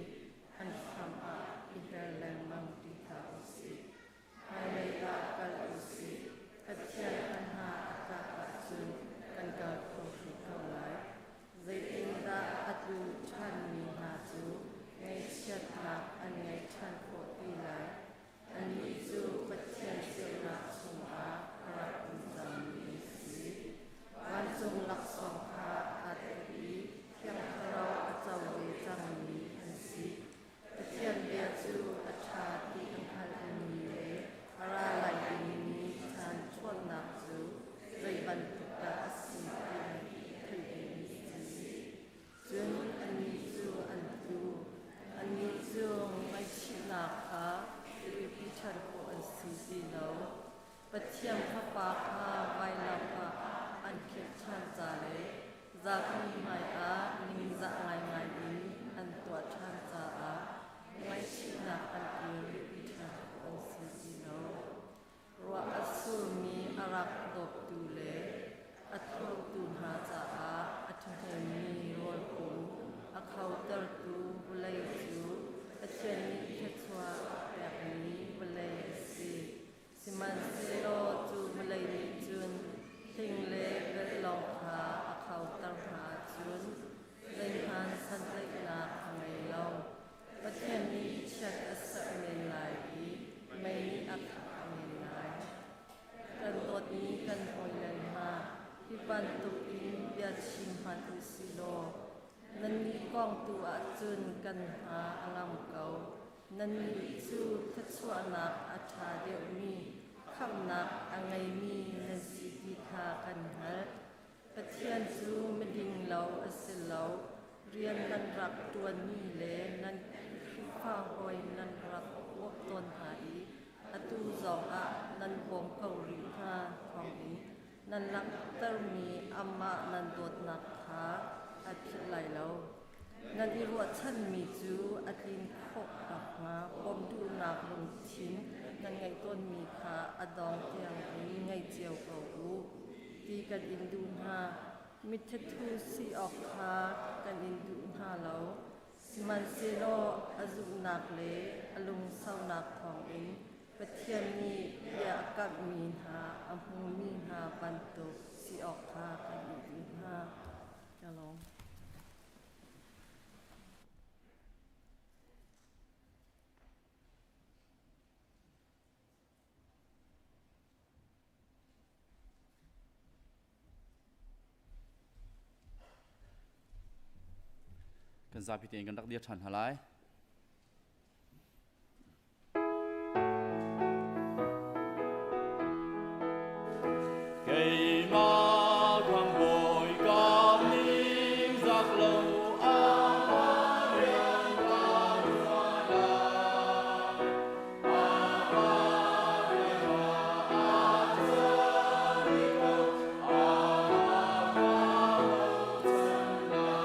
an hram ah i her lengmang ti hlah u sih. Hmailei ah kal u sih. Pathian kan hna a tlak ahcun kan kal kho hrih ko lai. Zeitindah a tlu ṭhanmi hna cu ngaihchiatnak an Zapi hmaiah ningzah ngaingai in an tuah ṭhan caah ngaihchihnak an kirpi ṭhan khawh an si ti lo. Ruah a surmi a rak dawptu le a thlurtu hna caah a ṭhahnemmi rawl pum a khotertu vawlei cu Pathian nih thluachuah a pekmi vawlei a si. Sihmanhsehlaw cu vawlei nih cun hling le belh lawng kha a khoter hna ahcun zeihmanh santlaihnak a ngei lo. Pathian nih chiat a serh men lai i mei nih a khangh men lai. Kan dawtmi kan hawile hna, hi bantuk in bia chim hmanh u sih law nannih kong tu ah cun kan hna a ngam ko. Nannih cu thluachuahnak a ṭha deuhmi khamhnak a ngeimi nan si ti kha kan hngalh. Pathian cu miding lo a si lo. Rian nan rak ṭuanmi le nan Khrihfa hawi nan rak bawmh tawn hna i atu zongah nan bawm ko rih hna thawngin nan langhtermi amah nan dawtnak kha a philh lai lo. Nan i ruahchanmi cu a tlin khawh nakhnga bawmh duhnak lungthin nan ngeih tawnmi kha a dong tiangin ngei cio ko u ti kan in duh hna. Mithathu si awk kha kan in duh hna lo. Sihmanhsehlaw a zumhnak le a lungsaunak thawngin Pathian nih bia a kamhmi hna a hmumi hna bantuk si awk kha kan in duh hna. Ka lawm. Kan zapi tein kan rak dir ṭhan hna lai. Keimah kan bawi ka ningzak lo amah rian ka ṭuan lai. Amah rian a ṭuan rih ko, amah ka bochan lai.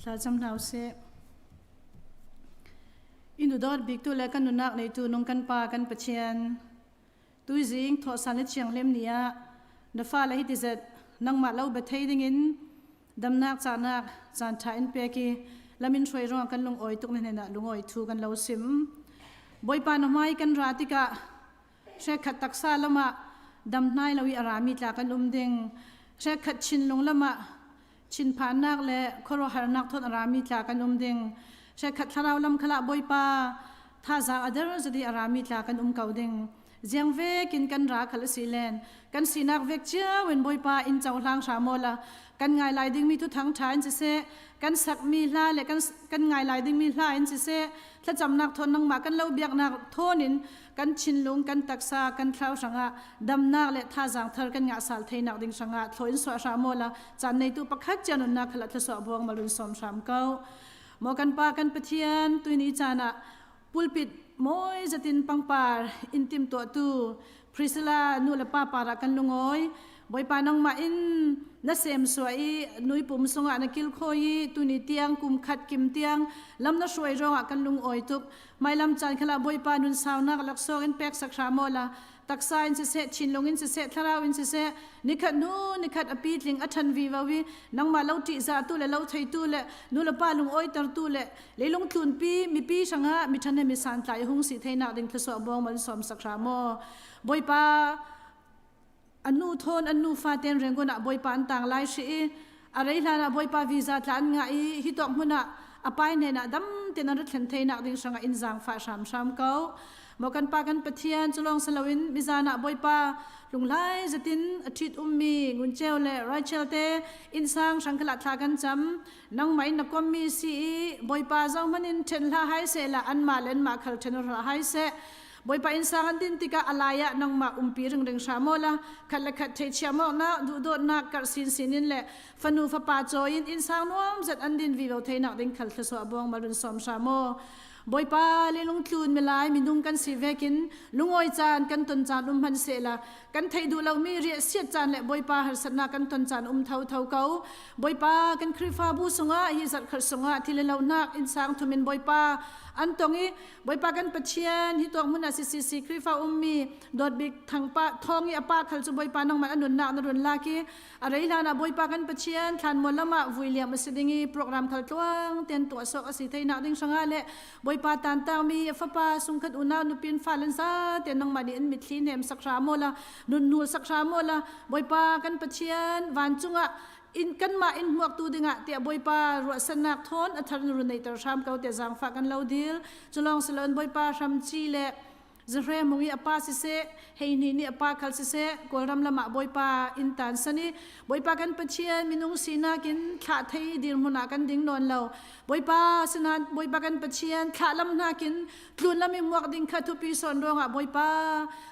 Thlacam hna usih. Inu dawt bik tu le kan nunak neitu nung kan Pa kan Pathian tuizing thawhsan le thianghlim ni ah na fale hi tizet nangmah lo biathei dingin damnak cahnak caan ṭha in pek i lamin hruai ruang kan lungawi tuk na hnenah lungawi thu kan lo sim. Bawipa na hmai kan ra tikah Hrekhat taksa lamah dam hnai lo i a rami tla kan um ding. Hrekhat chinlung lamah thinphannak le khuaruahharnak thawt a rami tla kan um ding. Hrekhat thlarau lam khalah Bawipa thazaang a der zadi a rami tla kan um ko ding. Ziang vek in kan ra khal asi len. Kan sinak vek cio in Bawipa in cohlang hram la. Kan ngai lai dingmi thu thang ṭha in siseh, kan sakmi hla le kan ngai lai dingmi hla in siseh, thlacamnak thawn nangmah kan lo biaknak thawn in kan thinlung kan taksa kan thlau hrangah damnak le thazaang thar kan ngah sal theinak ding hrangah thloin suah hram la caan neitu pakhat cia nunnak khala thlasua buang malun som hram ko mo kan pa kan pathian tuini caan ah pulpit moi zatin pangpar in tim tuah tu Priscilla nu le pa para kan lungawi Bawipa nangmah in na sem suah i nui pum sungah na kil kho i tuni tiang kum khat kim tiang lam na hruai ruangah kan lungawi tuk mailam caan khala Bawipa nun saunak laksawng in pek sak hram la taksa in siseh thinlung in siseh thlarau in siseh nikhat nu nikhat a pi tling a ṭhan vi vo i nangmah lo ṭihzah tu le lo thei tu le nu le pa lungawi ter tu le leilung tlun pi mipi hrangah mi ṭhan he mi santlai hung si theinak ding thlasua buang mal som sak hram aw Bawipa anu thawn an nufa ten Rangoon ah Bawipa an tang lai hri i a rei hlan ah Bawipa visa tla an ngah i hi tawk hmun ah a pai hnen ah dam ten an ra thlen theinak ding hrangah in zaangfah hramhram ko maw kan pa kan Pathian culawng siloin mizan ah Bawipa lunglai zatin a ṭhit ummi Ngunceu le Rachel te innsang hrangkhala thla kan cam nangmah in na kommi si i Bawipa zohmanh in ṭhen hlah hai seh la anmah le anmah khal ṭhen hlah hai seh Bawipa inn sang an din tikah a lai ah nangmah umpi ringring hram aw la khat le khat theichia mawknak duhdawtnak karh sinsin in le fanu fapa cawi in inn sang nuam zet an din vivo theinak ding khal thlasua buang malun som hram aw Bawipa le lungtlun milai minung kan si vekin lungawi caan kan ton caan um hman se la kan theih duh lomi riah siat caan le Bawipa harsatnak kan ton caan um tho tho ko Bawipa kan Khrihfabu sungah hi zarhkhat sungah thil lo nak inn sang thumin Bawipa an tong i Bawipa kan Pathian hi tuak hmun ah CCC Khrihfa ummi dawtbik thangpa thawng i a pa khal cu Bawipa nangmah a nunnak na run lak i a rei hlan ah Bawipa kan Pathian thlanmual lam ah vui liam a si ding i program khal tluang ten tuah sawk a si theinak ding hrangah le Bawipa tantangmi a fapa sungkhat unau nupin falen za te nangmah nih in mitthli hnem sak hram la nun nul sak hram la Bawipa kan Pathian vancung ah in kanmah in hmuaktu dingah tiah Bawipa ruahsannak thawn a thar na run neihter hram ko tiah zaangfah kan lo dil. Culawng siloin Bawipa hramci le zahre mung i a pa siseh, heihni nih a pa khal siseh, Kawlram lam ah Bawipa inn tan san i Bawipa kan Pathian minung sinak in thlah thei dirhmun ah kan ding nawn lo. Bawipa sinan Bawipa kan Pathian thlah lam nakin tlun lam i hmuak ding kha thupi sawn ruangah Bawipa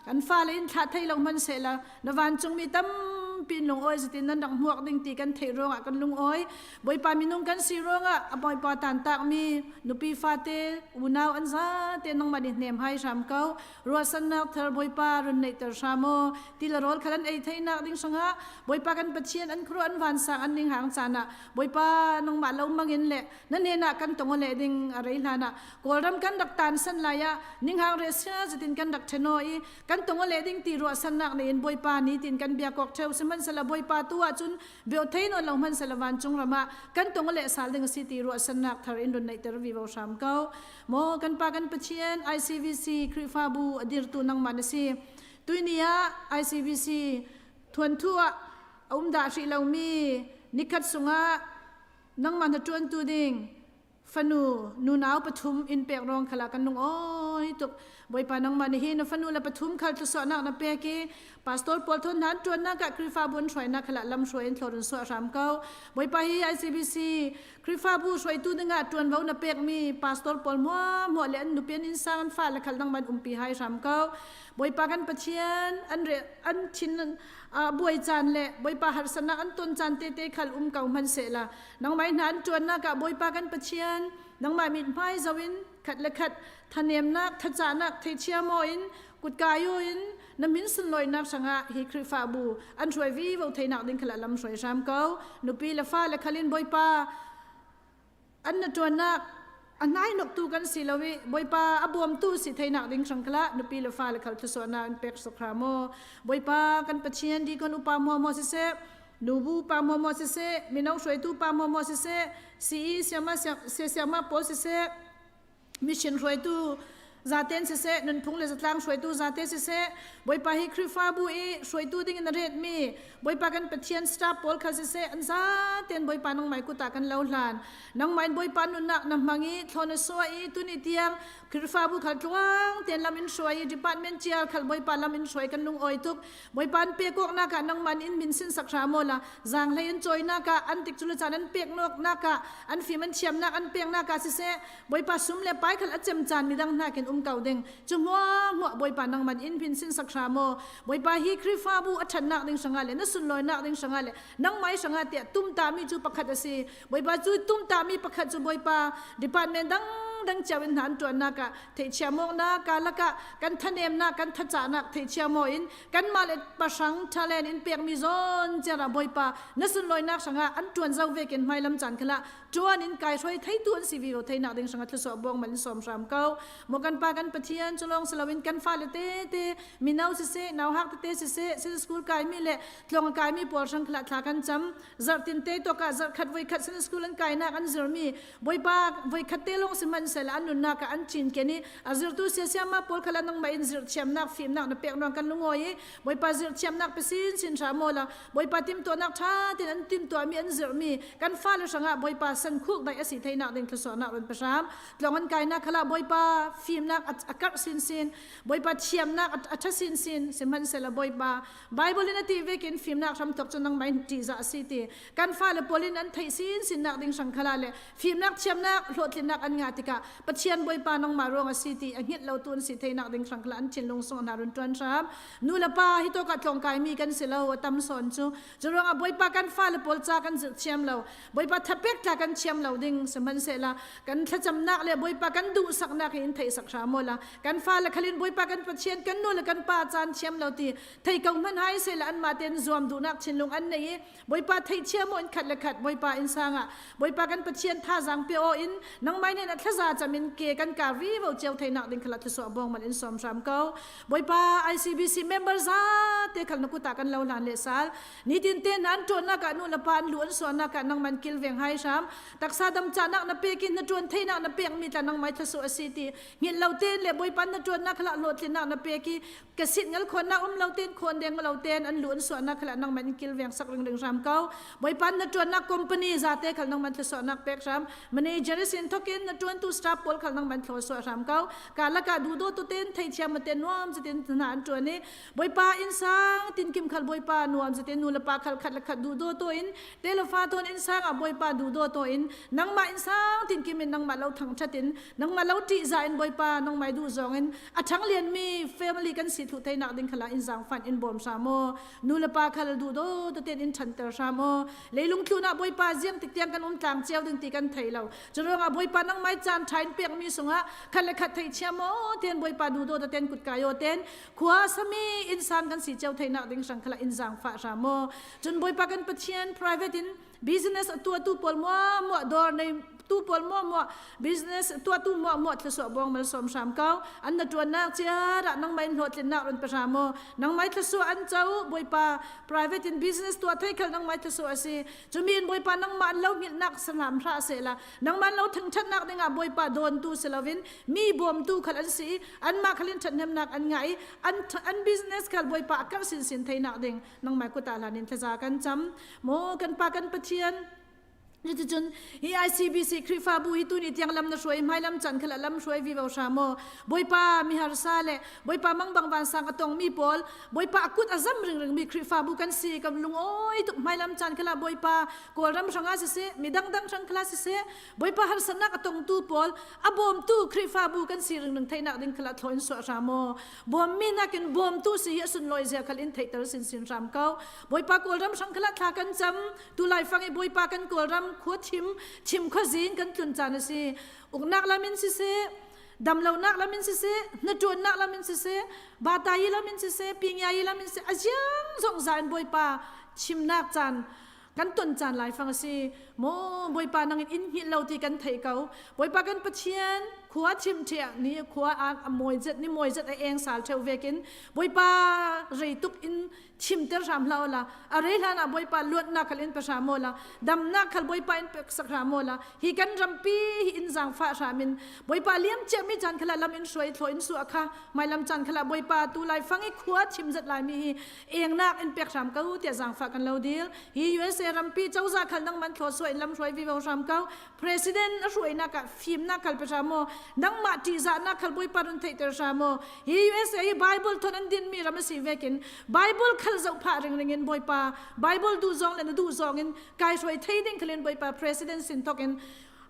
kan fale in thlah thei lo hmanhsehla na vancungmi tampi in lungawi zatin nan rak hmuak ding ti kan theih ruangah kan lungawi Bawipa minung kan si ruangah a Bawipa tantakmi nupi fate unau an zate nangmah nih hnem hai hram ko ruahsannak thar Bawipa run neihter hram aw ti le rawl khal an ei theinak ding hrangah Bawipa kan Pathian an khuru an vansang an ning hang caan ah Bawipa nangmah lo mangin le nan henah kan tong le ding a rei hlan ah Kawlram kan rak tan san lai ah ninghang re sia zatin kan rak theno i kan tung le ding ti ruahsannak ne in Bawipa ni tin kan bia kok theu sihmanhsehlaw Bawipa tu ahcun beo thei nawn lo hmanhsehlaw vancung ram ah kan tung le sal ding si ti ruahsannak thar in run neihter vi vo hram ko maw kan pa kan Pathian ICBC Khrihfabu a dirtu nangmah na si tuini ah ICBC thuanthu ah a um dah hrih lomi nikhat sungah nangmah na ṭuantu ding fanu nunau pathum in pek rong khala kan lung oi tuk Bawipa nangmah nih hi na fanu le pathum khal tlusawhnak na pek i pastor pawl thon nan tuannak ah Khrihfabu an hruainak khala lam hruai in thlorun suah hram ko Bawipa hi ICBC Khrihfabu hruaitu dingah tuanvo na pekmi pastor pawl mua mua le an nupian in sang an fa le khal nangman umpi hai hram ko Bawipa kan Pathian an re an thin buai caan le Bawipa harsatnak an ton caan te te khal um ko hman se la Nangmah hna an ṭuannak ah Bawipa kan Pathian, nangmah mithmai zoh in khat le khat thanemnak, thacahnak theichia maw in kutkayu in na min sunlawinak hrangah hi Khrihfabu an hruai vi vo theinak ding khala lam hruai hram ko. Nupi le fa le khalin Bawipa. An na ṭuannak a hnainok tu kan si lo i Bawipa a bawmtu si theinak ding hrang kala nupi le fale khal thlusuahnak in pek sok hram maw. Bawipa kan Pathian dikon upa maw maw siseh, nubu pa maw maw siseh, mino hruaitu pa maw maw siseh, CE siama siama pawl siseh, mission hruaitu zaten siseh nunphung le zatlang hruaitu zate siseh Bawipa hi Khrihfabu i hruaitu ding in a retmi Bawipa kan Pathian staff pawl kha siseh an zaten Bawipa nangmai kut ah kan lo hlan. Nangmah in Bawipa nunnak na hmang i thlawn na suah i tuni tiang Khrihfabu khal tluang tein lam in hruai i department chiar khal Bawipa lam in hruai kan lungawi tuk. Bawipa an pek awknak ah nangmah in min sin sak hram aw la zaanghlei an cawinak ah an tik cu le caan an pek nak ah an fim an thiamnak an peknak ah siseh Bawipa sum le pai khal a cem caan midang hna kin um ko ding cu hmuah hmuah Bawipa nangman in phin sin sak hram aw. Bawipa hi Khrihfabu a ṭhatnak ding hrangah le na sunlawinak ding hrangah le nangmah i hrangah tiah tumtami cu pakhat a si. Bawipa cu tumtami pakhat cu Bawipa department dangdang cio in hna an ṭuannak ah theihchia mawknak kalak ah kan thanemnak kan thacahnak theihchia maw in kanmah le pahrang talent in pekmi zawn ciar ah Bawipa na sunlawinak hrangah an ṭuan zo vekin hmailam caan khala ṭuan in kai hruai theitu an si vi lo theinak ding hrangah thlusuah buang mal in sawm hram ko. Maw kan pa kan Pathian cu lawng si loin kan fale tete mino siseh nauhak tete siseh sin school kaimi le tlawng kaimi pawl hrang khla thla kan cam. Zarhtin te tok ah zarhkhat voikhat sin school an kainak an zirmi Bawipa voikhat te lawng sihmanhsehlaw an nunnak ah an cinken i a zirtu siasiama pawl kha nangmah in zirhthiamnak fimnak na pek ruang kan lungawi i Bawipa zirhthiamnak pe sin sin hram maw la Bawipa timtuahnak ṭha tein an timtuahmi an zirhmi kan fale hrangah Bawipa san khuk daih a si theinak ding thluasuahnak run pe hram. Tlawng an kainak khala Bawipa fimnak a karh sinsin Bawipa thiamnak a ṭha sinsin. Sihmanhsehlaw Bawipa Bible in a ti vekin fimnak hramthok cu nangmah in ṭihzah a si ti kan fale pawl in an theih sinsinnak ding hrang khala le fimnak thiamnak hlawhtlinnak an ngah tikah Pathian Bawipa nangmah ruang a si ti a hngilh lo tu an si theinak ding hrang khala an thinlung sung hna run ṭuan hram. Nu le pa hi tawk ah tlawngkai mi kan si lo a tam sawn cu. Cu ruangah Bawipa kan fale pawl ca kan zirh thiam lo. Bawipa thapek tla kan thiam lo ding sihmanhsehlaw kan thlacamnak le Bawipa kan duhsaknak hi in theih sak hram aw la. Kan fale khalin Bawipa kan Pathian kan nu le kan pa caan thiam lo ti thei ko hmanh hai sehla anmah tein zuam duhnak thinlung an nei i Bawipa theih thiam in khat le khat Bawipa inn sang ah Bawipa kan Pathian thazaang pe aw in nangmai nen a thlaza cam in ke kan ka ri vo cio theinak ding khala thlusuah bong man in som hram ko. Bawipa ICBC member za te khal na kuta kan lo hlan le sal. Nitin te nan tuannak ah nu le pa an lu an suanak ah nangman kilveng hai hram. Taksa dam canak na pekin na tuan theinak na pek mi tla nangmai thlasu asi ti. Ngil lo ten le Bawipa na tuannak khala hlawhtlinnak na pek i ka sit ngal khon na um lo ten khon deng lo ten an lu an suahnak khala nang man kil veng sak ring ring ram ko. Bawipa na tuannak company za te khal nang man thlo nak pek ram. Manager sin thokin na tuan tu staff pawl khal nang man thlo so ram ko. Ka laka du do tu ten thei thiam te nuam zatin na an tuan i Bawipa in sang tin kim khal Bawipa nuam zatin nu le pa khal khat le khat du do to in te le fa ton in sang a Bawipa du do to in nangmah in sang tin kim in nangmah lo thang thatin nangmah lo ṭih za in Bawipa nangmah duh zong in a ṭhang lian mi family kan si thu theinak ding khala in zang fan in bawm hram aw. Nu le pa khal duh do te ten in ṭhanter hram aw. Leilung tlun ah Bawipa ziang tik tiang kan um tlang cio ding ti kan thei lo. Cu ruangah Bawipa nangmai caan ṭha in pek mi sungah khat le khat thei chiam aw ten Bawipa duh do te ten kut kai aw ten khua sami insan kan si cio theinak ding hrang khala in zang fa hram aw. Cun Bawipa kan Pathian private in business a tuahtu pawl muah muah dawr nei tu pawl muah muah business tuahtu muah muah thlusuah bawng mal som hram ko. An na tuannak chia ra nangmai in hlawhtlinnak run pe hram aw. Nangmai thlusuah an co Bawipa private in business tuah thei khal nangmai thlusuah asi. Cumi in Bawipa nangmah an lo hngilhnak sanam hra se la. Nangmah lo thangthatnak dingah Bawipa dawntu si loin mi bawmtu khal an si. Anmah khalin thathnemnak an ngai. An an business khal Bawipa akar sin sin theinak ding nangmai kuta hlan in thlaza kan cam. Maw kan pa kan Pathian, Cuticun hi ICBC Khrihfabu hi tuni tiang lam na hruai hmailam chan khala lam hruai vi vo hram aw. Bawipa miharsa le Bawipa mangbang vansang a tong mi pawl Bawipa akut a zam ring ring mi Khrihfabu kan si kam lung oi tuk hmailam chan khala Bawipa Kawlram hranga siseh mi dangdang hrang khala siseh Bawipa harsanak a tongtu pawl a bawmtu Khrihfabu kan si ring ring theinak ding khala thlawin suah hram aw. Bawmmi nakin bawmtu si hi a sunlawi zia khal in theihter sinsin hram ko. Bawipa Kawlram hrang khala thla kan cam. Tu lai fang i Bawipa kan Kawlram khua thim thim khuazing kan tlun caan a si. Uknak lam in siseh, damlonak lam in siseh, hnaṭuannak lam in siseh, batayi lam in siseh, pingiayi lam in siseh, a ziang zongzal in Bawipa chimnak caan. Kan ton caan lai fang a si. Maw Bawipa nang in in hngilh lo ti kan theih ko. Bawipa kan Pathian khua thim ṭheh ni khua a mawi zet ni mawi zet a eng sal ṭheu vekin Bawipa rei tuk in chimter hram hlah la a rei hlan ah Bawipa luatnak khal in pe hram la damnak khal Bawipa in pek sak hram la hi kan rampi hi in zaangfah hram in Bawipa liam cia mi caan khala lam in hruai thlo in su akha mai lam caan khala Bawipa tu lai fang i khua chim zat lai mi hi engnak in pek hram ko tiah zaangfah kan lo dil hi USA rampi cozah khal nang man thlo suai lam hruai vivo hram ko president a hruainak ah fimnak khal pe hram maw nangmah ṭihzahnak khal Bawipa run theihter hram maw hi USA hi Bible thon an din mi ram a si vekin Bible khal zoh phah ringring in Bawipa Bible duh zong le na duh zong in kai hruai thei ding khalin Bawipa president sin thok in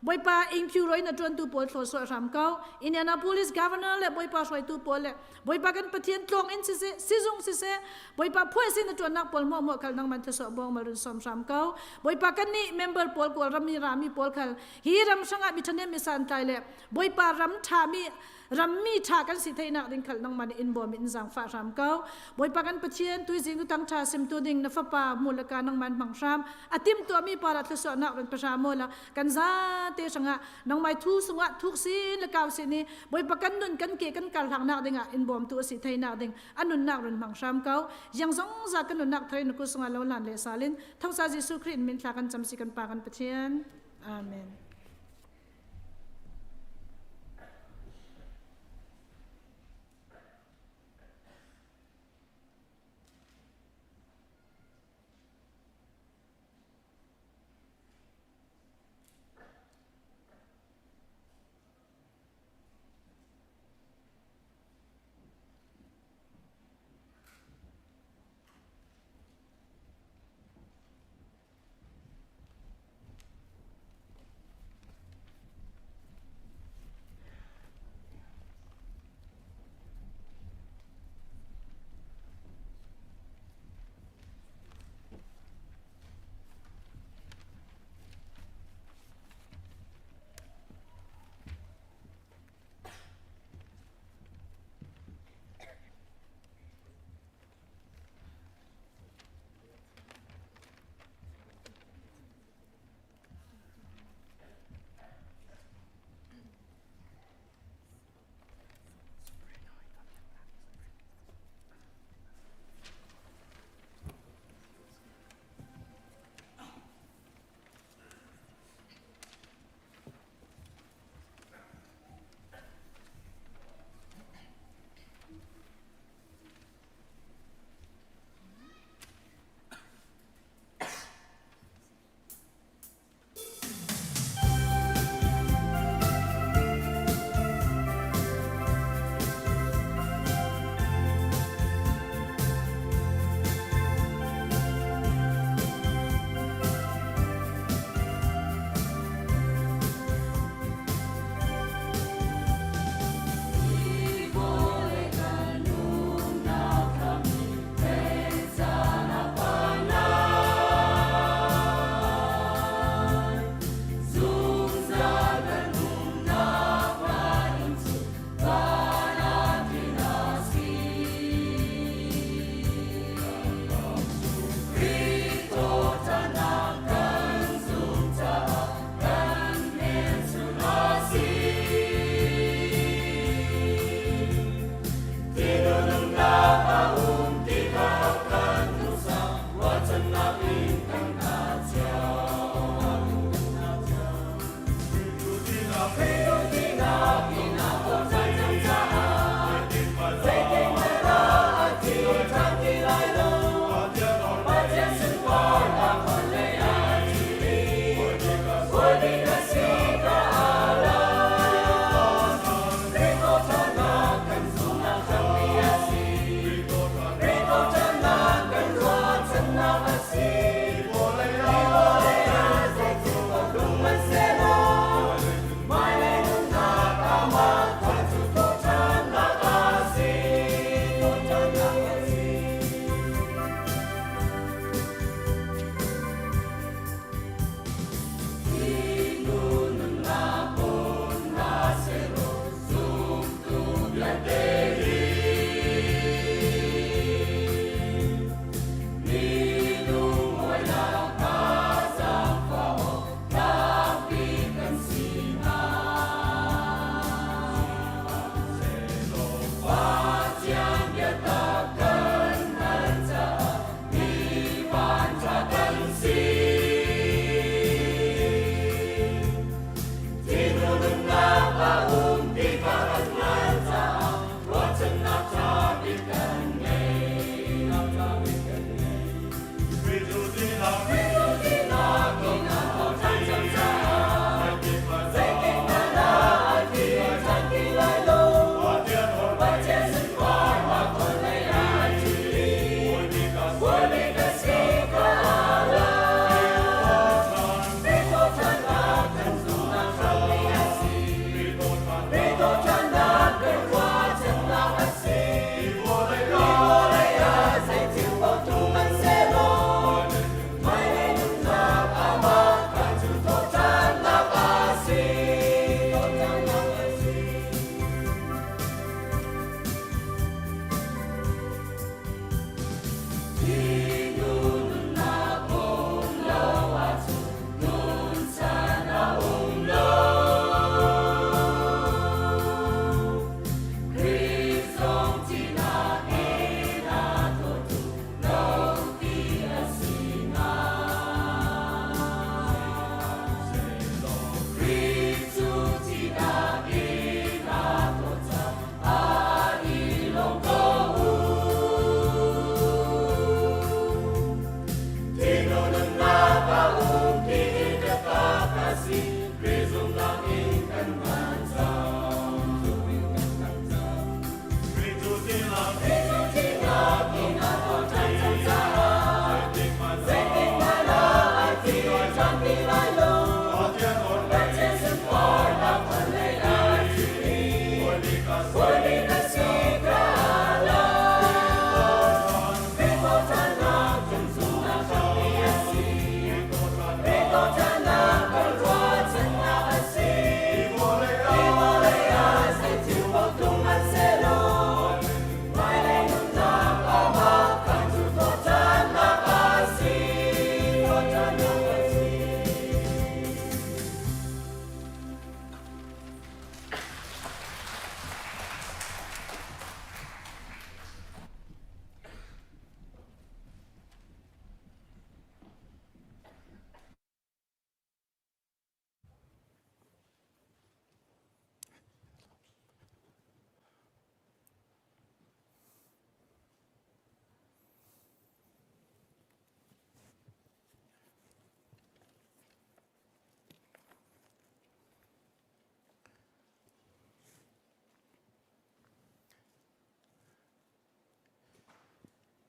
Bawipa ingphu roi na ṭuantu pawl thlaw suah hram ko. Indianapolis governor le Bawipa hruaitu pawl le Bawipa kan Pathian tlawng in siseh, sizung siseh, Bawipa phuai sin na ṭuannak pawl hmuahhmuah khal nangman thlasawh bawng mal run sawm hram ko. Bawipa kan nih member pawl kawl rammi rami pawl khal hi ram hrangah mi ṭhahnem mi santlai le Bawipa ram ṭhami rammi ṭha kan si theihnak ding khal nangmah nih in bawm in zaangfah hram ko. Bawipa kan Pathian tuizing tu tang ṭha simtu ding na fapa hmu le ka nangman hmang hram. A timtuahmi para thlasawhnak run pe hram la kan zate hrangah nangmai thu sungah thuk sin le kau sin i Bawipa kan nun kan ke kan kal hlangnak dingah in bawmtu a si theinak ding a nunnak run hmang hram ko. Yang zong za kan nunnak thei na ku sungah lo lan le salin thangsa Jesuh Khrih in min thla kan cam si kan pa kan Pathian. Amen.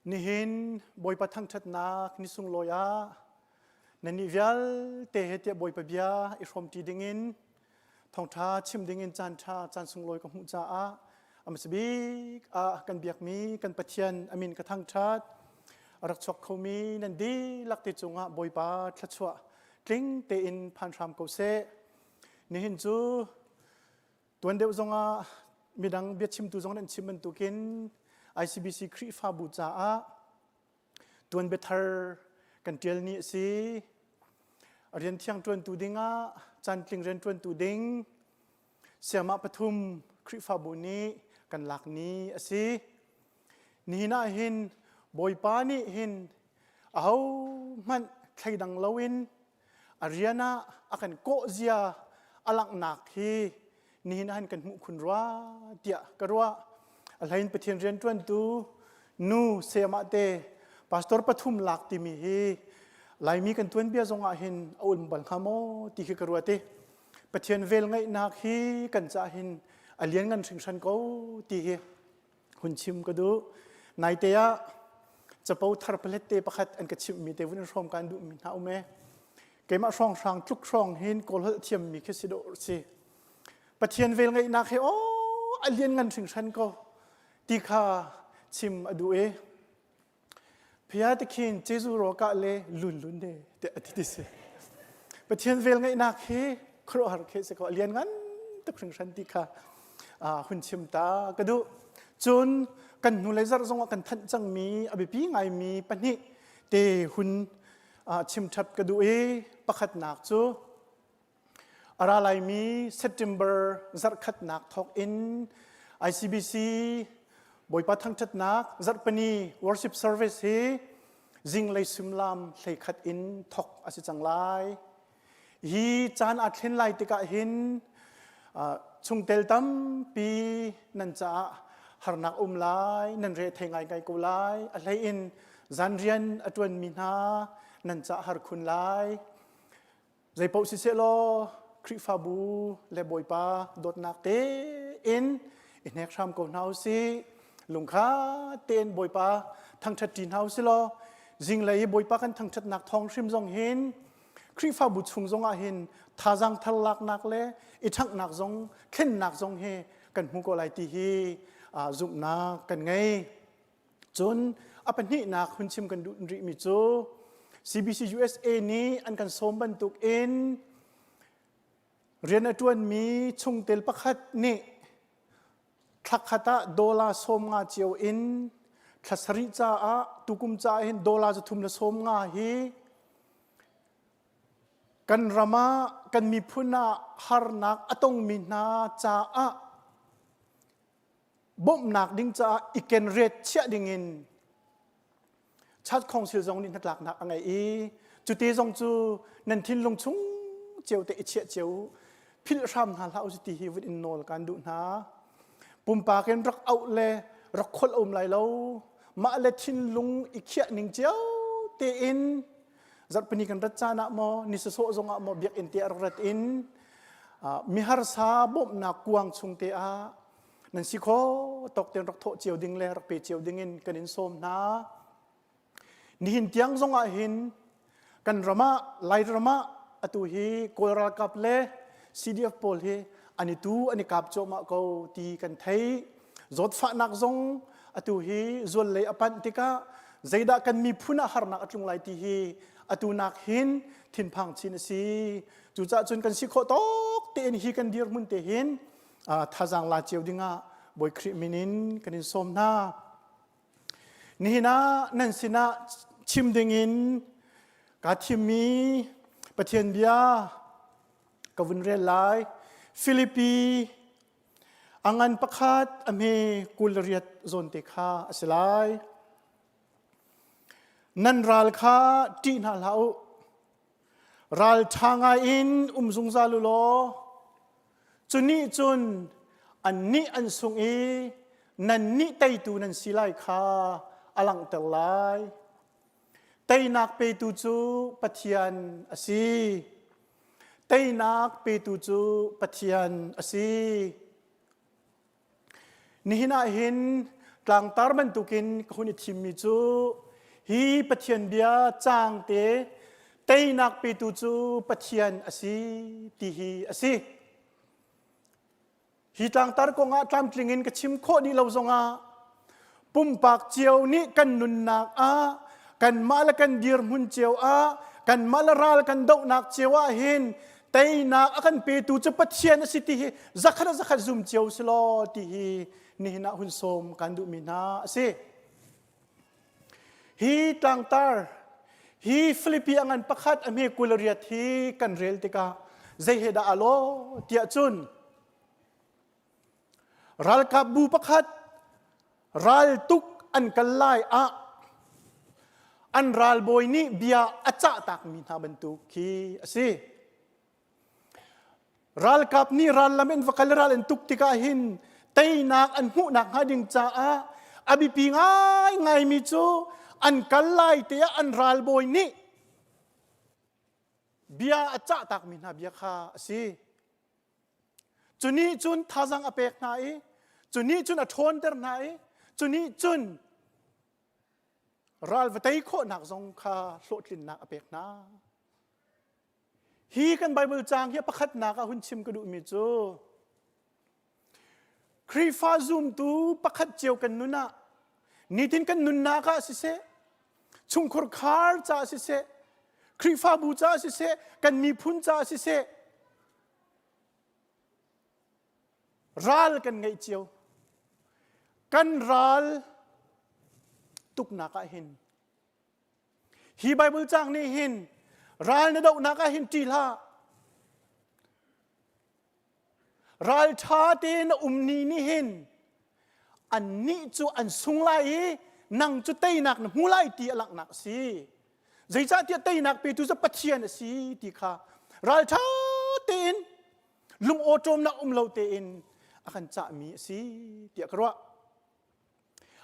Nihin Bawipa thangṭhatnak ni sunglawi ah nannih vialte he tiah Bawipa bia i hrawmṭi dingin thawngṭha chim dingin caan ṭha caan sunglawi ka hmuh caah a hmasa bik ah kan biakmi kan Pathian a min ka thangṭhat. A rak chuak khomi nan dihlak te cungah Bawipa thluachuah tling tein phan hram ko seh. Nihin cu Tuan deuh zongah midang biachimtu zong nan chim bantukin ICBC Khrihfabu caah tuan biathar kan ṭial ni a si. Rian thiang ṭuantu dingah cantling rian ṭuantu ding siamah pathum Khrihfabu nih kan lak ni a si. Nihin ah hin Bawipa nih hin ahohmanh thleidang loin A rian ah a kan kawh zia a langhnak hi nihin ah hin kan hmuh khun rua tiah ka ruah. A hlein Pathian rianṭuantu nu sayamah te pastor pathum lak timi hi Laimi kan tuanbia zong ah hin a um bal hnga maw ti khi ka ruat i Pathian vel ngeihnak hi kan cah hin a lian ngan hringhran ko ti hi hun chim ka duh. Naite ah capo thar palet te pakhat an ka chimhmi te vun in hrawm kan duhmi hna um e. Keimah hrawnghrang tluk hrawng hin kawl holh thiammi khi si dawh si. Pathian vel ngeihnak hi aw a lian ngan hringhran ko ti kha chim a duh e. Phia te khin Jesu ro ka le lun lun de te ati ti si. Pathian vel ngeihnak hi khuaruahhar khe si ko a lian ngan tuk hringhran ti kha hun chim ta ka duh. Cun kan hnulei zarh zongah kan thanh cangmi a biapi ngaimi pahnih te hun chim ṭhap ka duh i pakhatnak cu A ra laimi September zarhkhatnak thawk in ICBC Bawipa thangṭhatnak zarhpini worship service hi zinglei suimilam 11 in thawk a si cang lai. Hi caan aa thlen lai tikah hin chungtel tampi nan caah harnak um lai, nan re thei ngaingai ko lai. A hlei in zanrian a ṭuanmi hna nan caah har khun lai. Zeipaoh sisehlaw Khrihfabu le Bawipa dawtnak tein i hnek hram ko hna usih. Lungkha tein Bawipa thangṭhat ṭi hna usih law zinglei i Bawipa kan thangṭhatnak thawng hrim zong hin Khrihfabu chung zong ah hin thazaang thar laknak le i ṭhanghnak zong thlennak zong hi kan hmu ko lai ti hi zumhnak kan ngei. Cun a pahnihnak hun chim kan duh rihmi cu CBC USA nih an kan sawm bantuk in rian a ṭuanmi chungtel pakhat nih thlakhat ah dollar 50 cio in thla sarih caah tukum caah hin dollar 350 hi kan ram ah kan miphun ah harnak a tongmi hna caah bawmhnak ding caah i kenret chiah dingin Church Council zong nih hnatlaknak a ngei i cute zong cu nan thinlung chung cio te i chiah cio philh hram hna hlah u ti hi vun in nawl kan duh hna. Pumpak in rak auh le rak kholh um lai lo mah le thinlung i khiah ning cio tein zarhpini kan rat caan ah maw ni sasawh zong ah maw biakinn te a rak rat in miharsa bawmhnak kuang chung te ah nan si kho tawk ten rak thawh cio ding le rak pe cio ding in kan in sawm hna. Nihin tiang zong ah hin kan ram ah Lairam ah atu hi Kawl ralkap le CDF pawl hi an i tu an i kap cuahmah ko ti kan thei. Zawtfahnak zong atu hi zual lei a panh tikah zeidah kan miphun ah harnak a tlung lai ti hi atu nak hin thinphang chin a si. Cucaah cun kan si khawh tawk tein hi kan dirhmun te hin thazaang la cio dingah Bawi Khrih min in kan in sawm hna. Nihin ah nan sinah chim dingin kaa thimmi Pathian bia ka vun rel lai. Filipi a ngan pakhat a hme 28 zawn te kha a si lai. Nan ral kha ṭih hna hlah u. Ral ṭha ngai in um zungzal u law cu nih cun annih an sung i nannih teitu nan si lai kha a langhter lai. Teinak petu cu Pathian a si. Teinak petu cu Pathian a si. Nihin ah hin Tlangtar bantukin ka hun i thimmi cu hi Pathian bia caang te teinak petu cu Pathian a si ti hi a si. Hi tlangtar kongah tlamtling in ka chim khawh dih lo zongah pumpak cio nih kan nunnak ah kanmah le kan dirhmun cio ah kanmah le ral kan dohnak cio ah hin teinak a kan petu cu Pathian a si ti hi zakhat a zakhat zum cio si law ti hi nihin ah hun sawm kan duhmi hna a si. Hi tlangtar hi Filipi a ngan pakhat a hme 28 hi kan rel tikah zei he dah a lawh tiah cun ralkap bu pakhat raltuk an kal lai ah an ralbawi nih bia a cah takmi hna bantuk khi a si. Ralkap nih ral lam in va kal ral an tuk tikah hin teinak an hmuhnak hnga ding caah a biapi ngaingaimi cu an kal lai te ah an ralbawi nih bia a cah takmi hna bia kha a si. Cu nih cun thazang a pek hna i cu nih cun a ṭhawnter hna i cu nih cun ral va tei khawhnak zong kha hlawhtlinnak a pek hna. Hi kan Bible caang hi a pakhatnak ah hun chim ka duhmi cu Khrihfa zumtu pakhat cio kan nun ah nitin kan nunnak ah siseh, chungkhur khar caah siseh, Khrihfabu caah siseh, kan miphun caah siseh, ral kan ngeih cio. Kan ral tuknak ah hin Hi Bible caang nih hin ral na dohnak ah hin ṭih hlah. Ral ṭha tein na um ni nih hin annih cu an sung lai i nang cu teinak na hmu lai ti a langhnak a si. Zeicahtiah teinak petu cu Pathian a si ti kha ral ṭha tein lung awṭawmnak um lo tein a kan cahmi a si tiah ka ruah.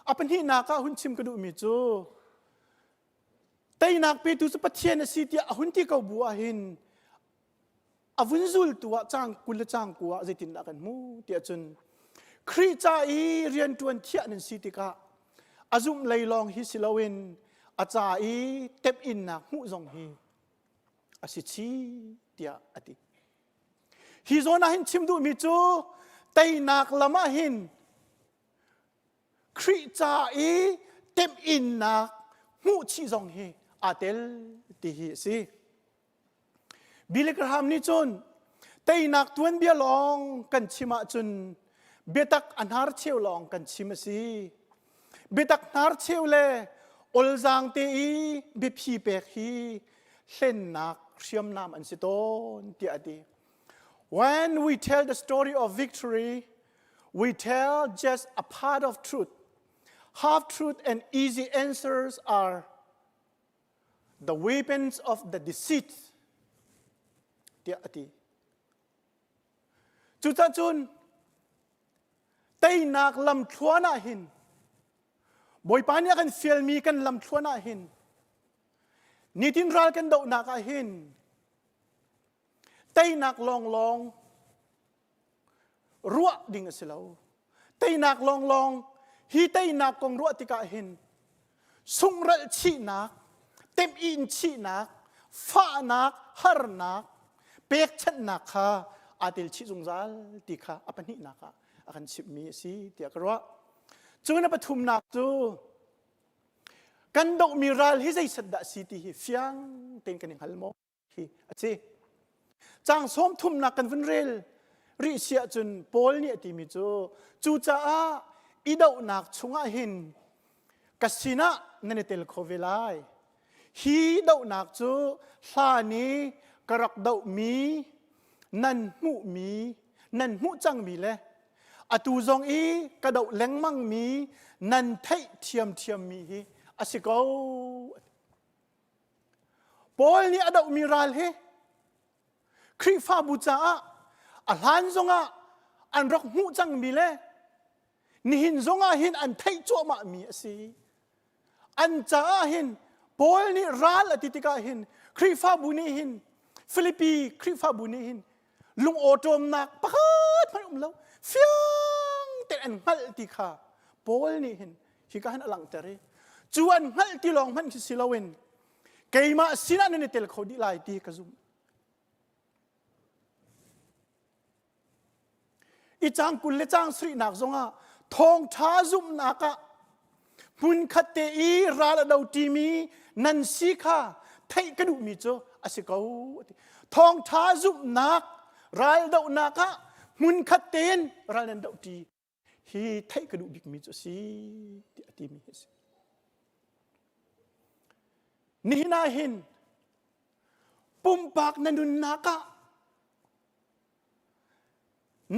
A pahnihnak ah hun chim ka duhmi cu teinak petu cu Pathian a si tiah a hun ti ko bu ah hin a vun zultu ah caang 20 le caang 9 ah zeitindah kan hmuh tiah cun Khrih ca i rianṭuan thiah nan si tikah a zumh lei lawng hi si loin a ca i temhinnak hmuh zong hi a si chih tiah a ti. Hi zawn ah hin chim duhmi cu teinak lam ah hin Khrih ca i temhinnak hmuh chih zong hi aa tel ti hi a si. Billy Graham nih cun teinak tuanbia lawng kan chim ahcun biatak a hnarcheu lawng kan chim a si. Biatak hnarcheu le olzaang te i biaphi pek hi hlennak hriamnam an si tawn tiah a ti. When we tell the story of victory, we tell just a part of truth. Half truth and easy answers are the weapons of the deceit tiah a ti. Cucah cun teinak lamthluan ah hin Bawipa nih a kan fialmi kan lamthluan ah hin nitin ral kan dohnak ah hin teinak lawnglawng ruah ding a si lo. Teinak lawnglawng hi teinak kong ruah tikah hin sungralh chihnak, temh-in chihnak, fahnak, harnak, pekchanhnak kha aa tel chih zungzal ti kha a pahnihnak ah a kan chimhmi a si tiah ka ruah. Cun a pathumnak cu kan dohmi ral hi zeiset dah si ti hi fiang tein kan i hngal maw? hi a si. Caang sawm thumnak kan vun rel rih si ahcun Paul nih a timi cu cucaah i dohnak chungah hin ka sinah nan i tel kho ve lai. Hi dohnak cu hlan i ka rak dohmi nan hmuhmi nan hmuh cangmi le atu zong i ka doh lengmangmi nan theih thiamthiammi hi a si ko. Paul nih a dohmi ral hi Khrihfabu caah a hlan zongah an rak hmuh cangmi le nihin zongah hin an theih cuahmahmi a si. An caah hin Paul nih ral a ti tikah hin Khrihfabu nih hin Filipi Khrihfabu nih hin lungawṭawmnak pakhat hmanh um lo fiang tein an hngalh ti kha. Paul nih hin hika hin a langhter i cu an hngalh ti lawng hmanh khi si loin keimah sinah nan i tel kho dih lai ti ka zumh. I cang 20 le cang sarihnak zongah thawngṭha zumhnak ah hmunkhat te i ral a do ṭimi nan si kha theih ka duhmi cu a si ko. Thawngṭha zumhnak ral dohnak ah hmunkhat tein ral nan doh ṭi hi theih ka duh bikmi cu a si tiah a timi hi a si. Nihin ah hin pumpak na nunnak ah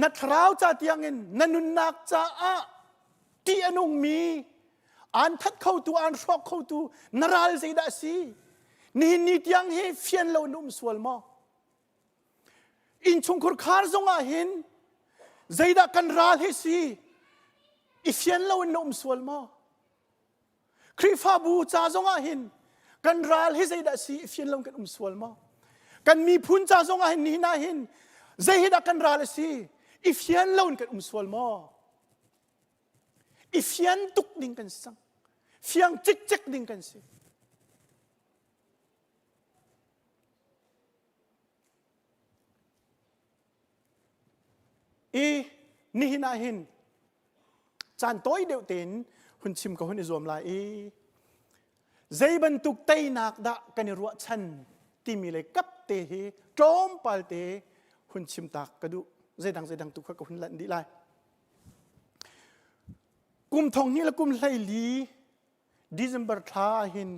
na thlarau ca tiangin na nunnak caah ṭih a nungmi aan that khotu aan hrawk khotu na ral zeidah a si nihin ni tiang hi fian lo na um sual maw innchungkhur khar zongah hin zeidah kan ral hi si i fian lo in na um sual maw Khrihfabu ca zongah hin kan ral hi zeidah si i fian lo kan um sual maw? Kan miphun ca zongah hin nihin ah hin zei hi dah kan ral a si i fian lo in kan um sual maw? I fian tuk ding kan si cang. Fiang cikcek ding kan si. I nihin ah hin caan tawi deuh tein hun chim ka hun i zuam lai i zei bantuk teinak dah kan i ruahchan timi le kap te hi tlawmpal te hun chim tak ka duh zeidang zeidang tu kha ka hun lanh dih lai kum thong hnih le kum 14 December thla hin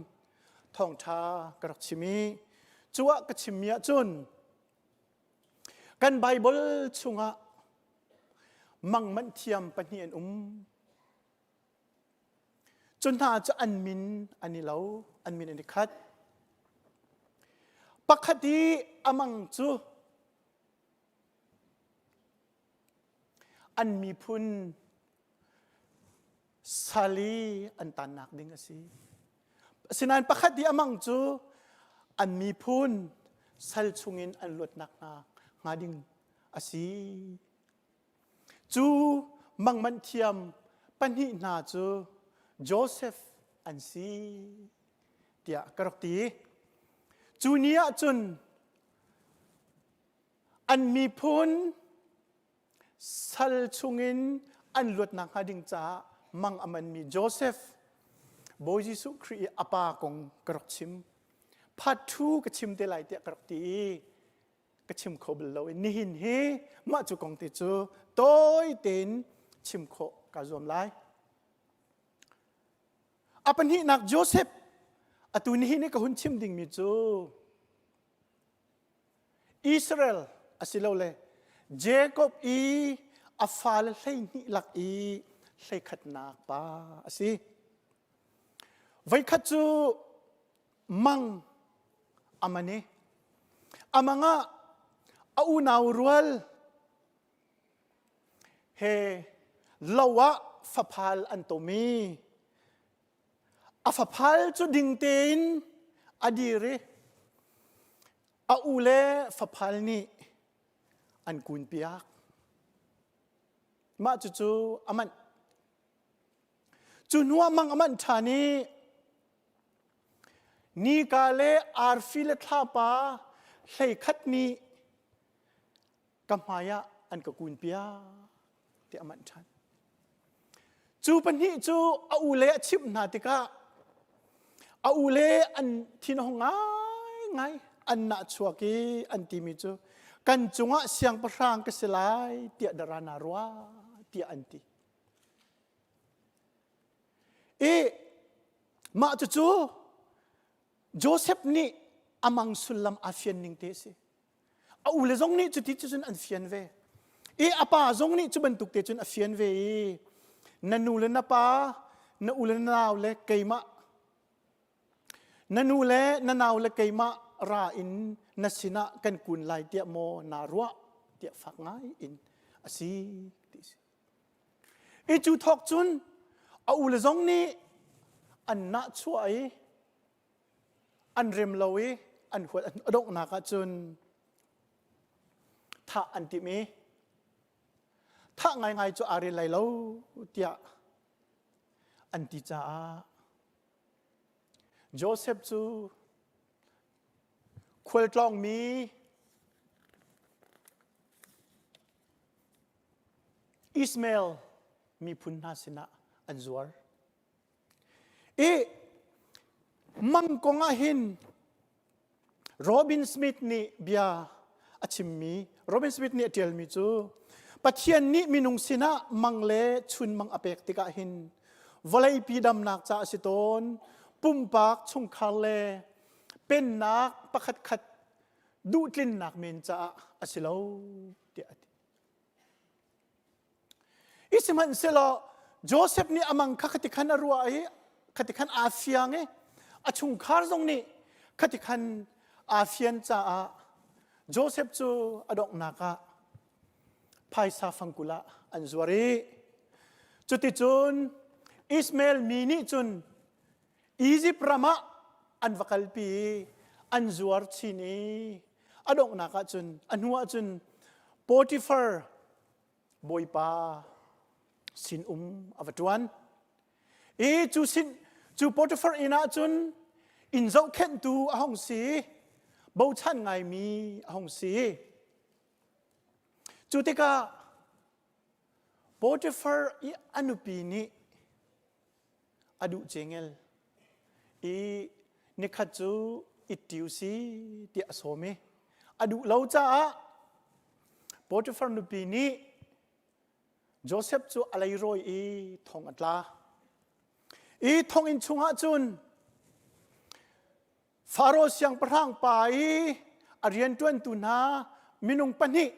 thawngṭha ka rak chim i cu ah ka chimmi ahcun Kan Baibal chungah mangmanh thiam pahnih an um. Cu hna cu an min an i lo, an min an i khat. Pakhat i a mang cu an miphun sal i an tannak ding a si. Asinain pakhat i a mang cu an miphun sal chungin an luatnak hna hnga ding a si. Cu mangmanh thiam pahnih hna cu Joseph an si tiah ka rak ti. Cu ni ah cun an miphun Sal chungin an luatnak hnga ding caah mang a manmi Joseph, Bawi Jesuh Khrih i a pa kong ka rak chim. Part 2 ka chim te lai tiah ka rak ti i ka chim kho bal lo i nihin hi mah cu kong te cu tawi tein chim khawh kaa zuam lai. A pahnihnak Joseph atu nihin i ka hun chim dingmi cu Israel asilole Jacob i a fale 12 lak i hleikhatnak pa a si. Voikhat cu mang a man i a mang ah a unau rual he lo ah faphal an tom i A faphal cu ding tein a dir i a u le faphal nih an kunpiak. Mah cucu a manh. Cu hnuah mang a manh ṭhan i nika le arfi le thlapa 11 nih ka hmai ah an ka kunpiak tiah a manh ṭhan. Cu pahnih cu a u le a chimh hna tikah a u le an thin a hung ngaingai an nahchuak i an timi cu kan cungah siangpahrang ka si lai tiah dara na ruah tiah an ti. I mah cucu Joseph nih a mang sullam aa fian ning te a si. A u le zong nih cuti cun an fian ve. I a pa zong nih cu bantuk te cun a fian ve i na nu le na pa, na u le na nau le keimah, na nu le na nau le keimah ra in na sinah kan kun lai tiah maw naa ruah tiah fak ngai in a si ti si. I cu thawk cun a u le zong nih an nahchuah i an rem lo i an huat a donghnak ahcun thah an timh i thah ngaingai cu aa rel lai lo tiah. an ti caah Joseph cu khualtlawngmi Ismael miphun hna sinah an zuar. I mang kong ah hin Robin Smith nih bia a chimmi, Robin Smith nih a ṭialmi cu Pathian nih minung sinah mang le chunmang a pek tikah hin vawleipi damnak ca a si tawn, pumpak chungkhar le pennak pakhatkhat duhtlinnak men caah a si lo tiah a ti. I sihmanhsehlaw Joseph nih a mang kha khati khan a ruah i khati khan aa fiang i a chungkhar zong nih khati khan aa fian caah Joseph cu a donghnak ah phaisa fangkul ah an zuar i cuticun Ishmael mi nih cun Izipt ram ah an va kalpi i an zuar chin i a donghnak ah cun a hnu ah cun Potiphar bawipa sinum a va ṭuan. I cu sin cu Potiphar inn ah cun inn zohkhenhtu a hung si, bochan ngaimi a hung si. Cu tikah Potiphar i a nupi nih a duh cengel i nikhat cu ittiu si tiah a sawm i a duh lo caah Potiphar nupi nih Joseph cu a leirawi i thong a tla. I thonginn chungah cun Faro siangpahrang pa i a rianṭuantu hna minung pahnih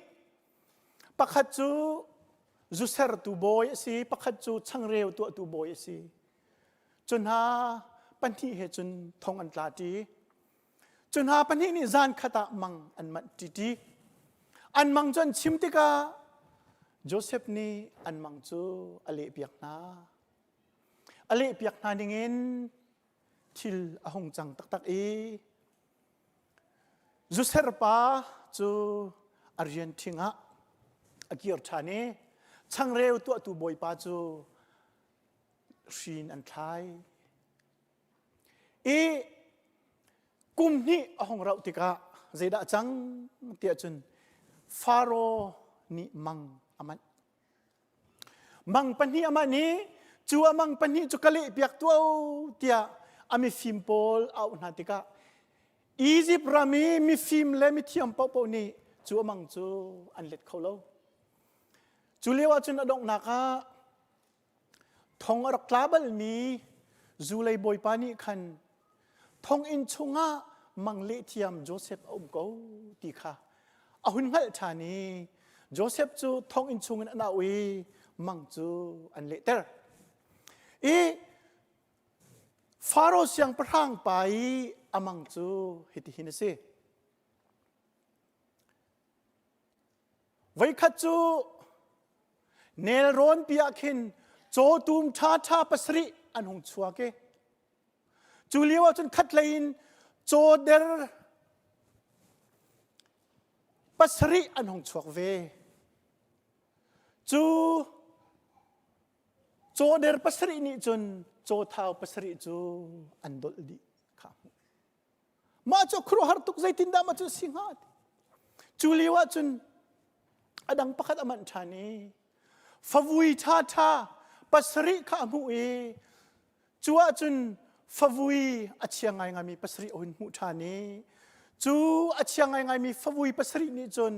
pakhat cu zusertu bawi a si, pakhat cu changreu tuahtu bawi a si. Cu hna pahnih he cun thong an tla ṭi. Cu hna pahnih nih zan khat ah mang an manh ṭi. An mang cu an chim tikah Joseph nih an mang cu a lehpiak hna. A lehpiak hna ningin thil a hung cang taktak i zuser pa cu a rian ṭhing ah a kir ṭhan i changreu tuahtu bawipa cu hrin an thlai i kum hnih a hung rauh tikah zeidah cang tiah cun Faro nih mang a manh Mang pahnih amah nih cu a mang pahnih cu ka lehpiak tuah u tiah a mifim pawl a auh hna tikah Izipt ram i mifim le mithiam paohpaoh nih cu a mang cu an let kho lo. Cu lio ah cun a donghnak ah thong a rak tla balmi zulei bawipa nih khan thonginn chungah mang lehthiam Joseph a um ko ti kha a hun hngalh ṭhan i Joseph cu thonginn chungin an auh i mang cu an lehter. I Faro siangpahrang pa i a mang cu hitihin a si. Voikhat cu nelrawn pi ah khin cawtum ṭhaṭha pasarih an hung chuak i Cu lio ah cun khatlei in cawder pasarih an hung chuak ve. Cu cawder pasarih nih cun cawthau pasarih cu an dolh dih kha hmuh. Mah cu khuaruahhar tuk zeitindah mah cu si hnga ti. Cu lio ah cun a dang pakhat a manh ṭhan i favui ṭhaṭha pasarih kha a hmuh i Cu ahcun favui a chia ngaingaimi pasarih a hun hmuh ṭhan i cu a chia ngaingaimi favui pasarih nih cun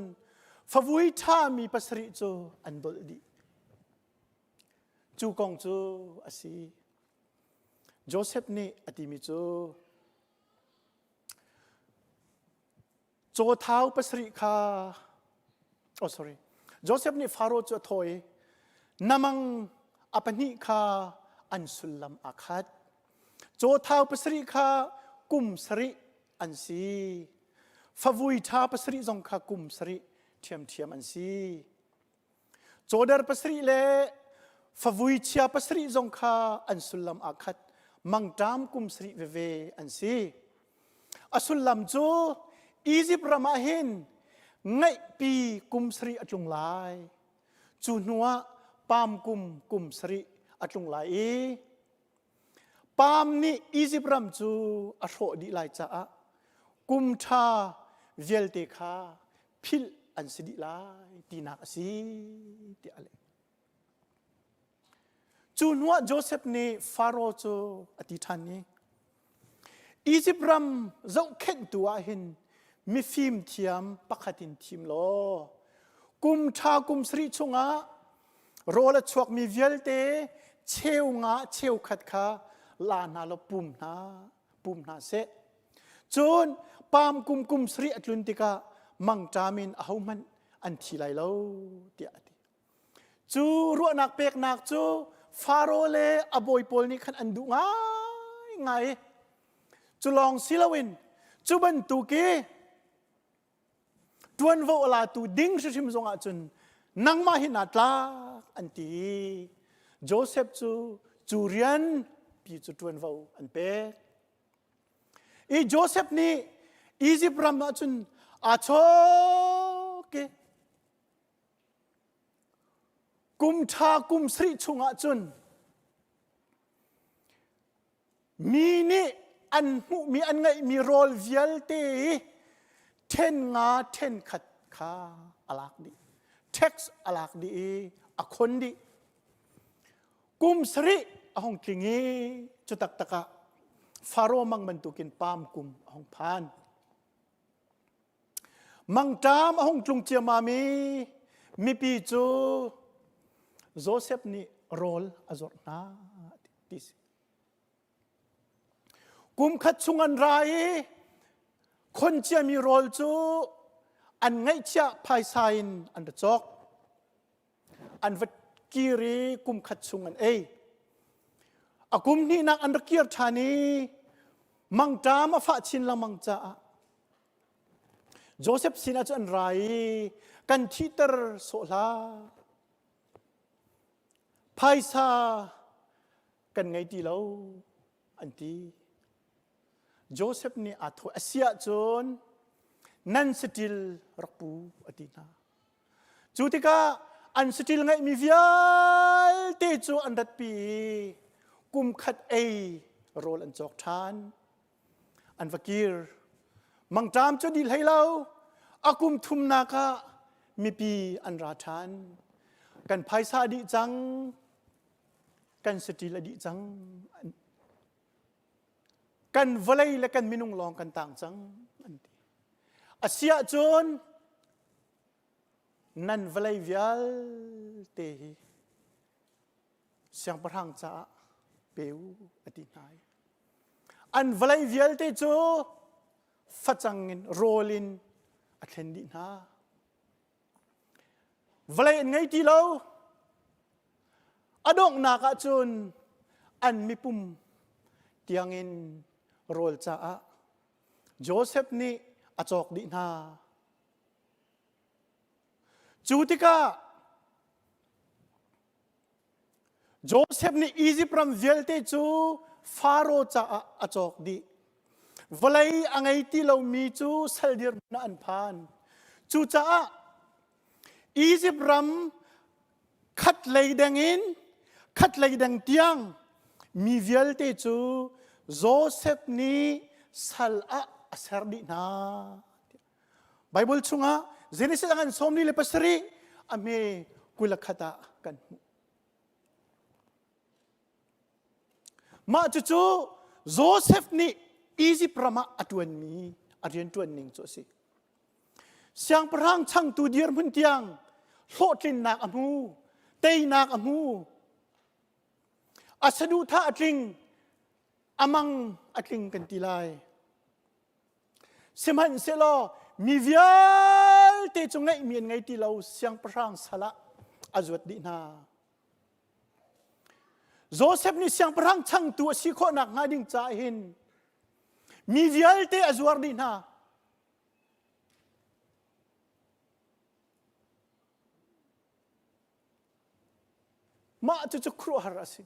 favui ṭhami pasarih cu an dolh dih. Cu kong cu a si. Joseph nih a timi cu Cawthau pasarih kha oh sorry Joseph nih Faro cu a thawh i na mang a pahnih kha an sullam aa khat cawthau pasarih kha kum sarih an si favui ṭha pasarih zong kha kum sarih ṭhiamṭhiam an si Cawder pasarih le favui chia pasarih zong kha an sullam aa khat. Mangṭam kum sarih veve an si. A sullam cu Izipt ram ah hin ngaihpi kum sarih a tlung lai. Cu hnuah pam kum kum sarih a tlung lai i. Pam nih Izipt ram cu a hrawh dih lai caah kum ṭha vialte kha philh an si dih lai tinak a si tiah a leh. Cu hnuah Josef nih Faro cu a ti ṭhan i, Izipt ram zohkhenhtu ah hin mifim thiam pakhat in thim law kum ṭha kum sarih chungah rawl a chuakmi vialte cheu nga cheukhat kha la hna law pum hna pum hna seh. Cun pam kum kum sarih a tlun tikah mangṭam in ahohmanh an thi lai lo tiah a ti. Cu ruahnak peknak cu Faro le a bawi pawl nih khan an duh ngaingai. Cu lawng si loin cu bantuk i ṭuanvo a latu ding hrimhrim zong ah cun nangmah hi naa tlak an ti. Joseph cu cu rian pi cu ṭuanvo an pek. I Joseph nih Izipt ram ah cun aa chawk i Kum ṭha kum sarih chungah cun mi nih an hmuhmi an ngeihmi rawl vialte i ṭhen nga ṭhen khat kha a lak dih. Tax a lak dih i a khon dih. Kum sarih a hung tling i cu taktak ah Faro mang bantukin pam kum a hung phan. Mangṭam a hung tlung ciammam i mipi cu Josef nih rawl a zawrh hna ti si. Kum khat chung an ra i khon ciami rawl cu an ngaihchiah phaisa in an ra cawk. An va kir i kum khat chung an ei. A kum hnihnak an ra kir ṭhan i mangṭam a fah chin lengmang caah Joseph sinah cu an ra i kan thihter sawh hlah. Phaisa kan ngei ti lo an ti. Joseph nih aa thawh a si ahcun nan saṭil rak pu a ti hna. Cu tikah an saṭil ngeihmi vialte cu an ratpi i kum khat ei rawl an cawk ṭhan. An va kir. Mangṭam cu dih hlei lo. A kum thumnak ah mipi an ra ṭhan. Kan phaisa a dih cang. Kan saṭil a dih cang. Kan vawlei le kan minung lawng kan tang cang an ti. A si ahcun nan vawlei vialte hi siangpahrang caah pe u a ti hna i an vawlei vialte cu facang in rawl in a thlen dih hna. Vawlei an ngei ti lo. A donghnak ah cun an mipum tiangin rawl caah Joseph nih a cawk dih hna. Cu tikah Joseph nih Izipt ram vialte cu Faro caah a cawk dih. Vawlei a ngei ti lomi cu sal dirhmun ah an phan. Cucaah Izipt ram khat lei deng in khat lei deng tiang mi vialte cu Joseph nih sal ah a ser dih hna. Bible chungah Genesis a ngan 47 a hme 21 ah kan hmuh. Mah cucu Joseph nih Egypt ram ah a ṭuanmi a rian ṭuan ning cu a si. Siangpahrang changtu dirhmun tiang hlawhtlinnak a hmu, teinak a hmu. A saduhthah a tling, a mang a tling kan ti lai. Sihmanhsehlaw mi vialte cu ngeihmi an ngei ti lo siangpahrang sal ah a zuat dih hna. Joseph nih siangpahrang changtu a si khawh nakhnga ding caah hin mi vialte a zuar dih hna. Mah cucu khuaruahhar a si.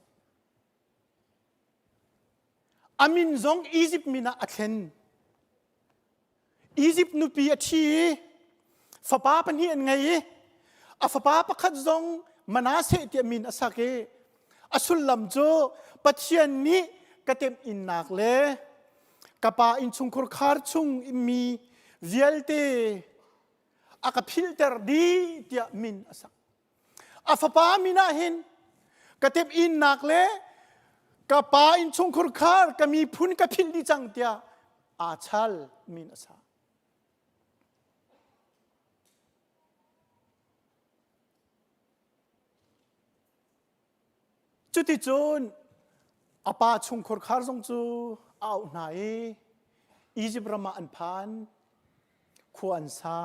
A min zong Izipt min ah a thlen. Izipt nupi a ṭhi i fapa pahnih an ngei i a fapa pakhat zong Manasseh tiah min a sak i a sullam cu Pathian nih ka temh innak le ka pa innchungkhur khar chung mi vialte a ka philhter dih tiah min a sak. A fapa min ah hin ka temh innak le ka pa innchungkhur khar ka miphun ka philh dih cang tiah aa chal min a sa. Cuticun a pa chungkhur khar zong cu a auh hna i Izipt ram ah an phan, khua an sa.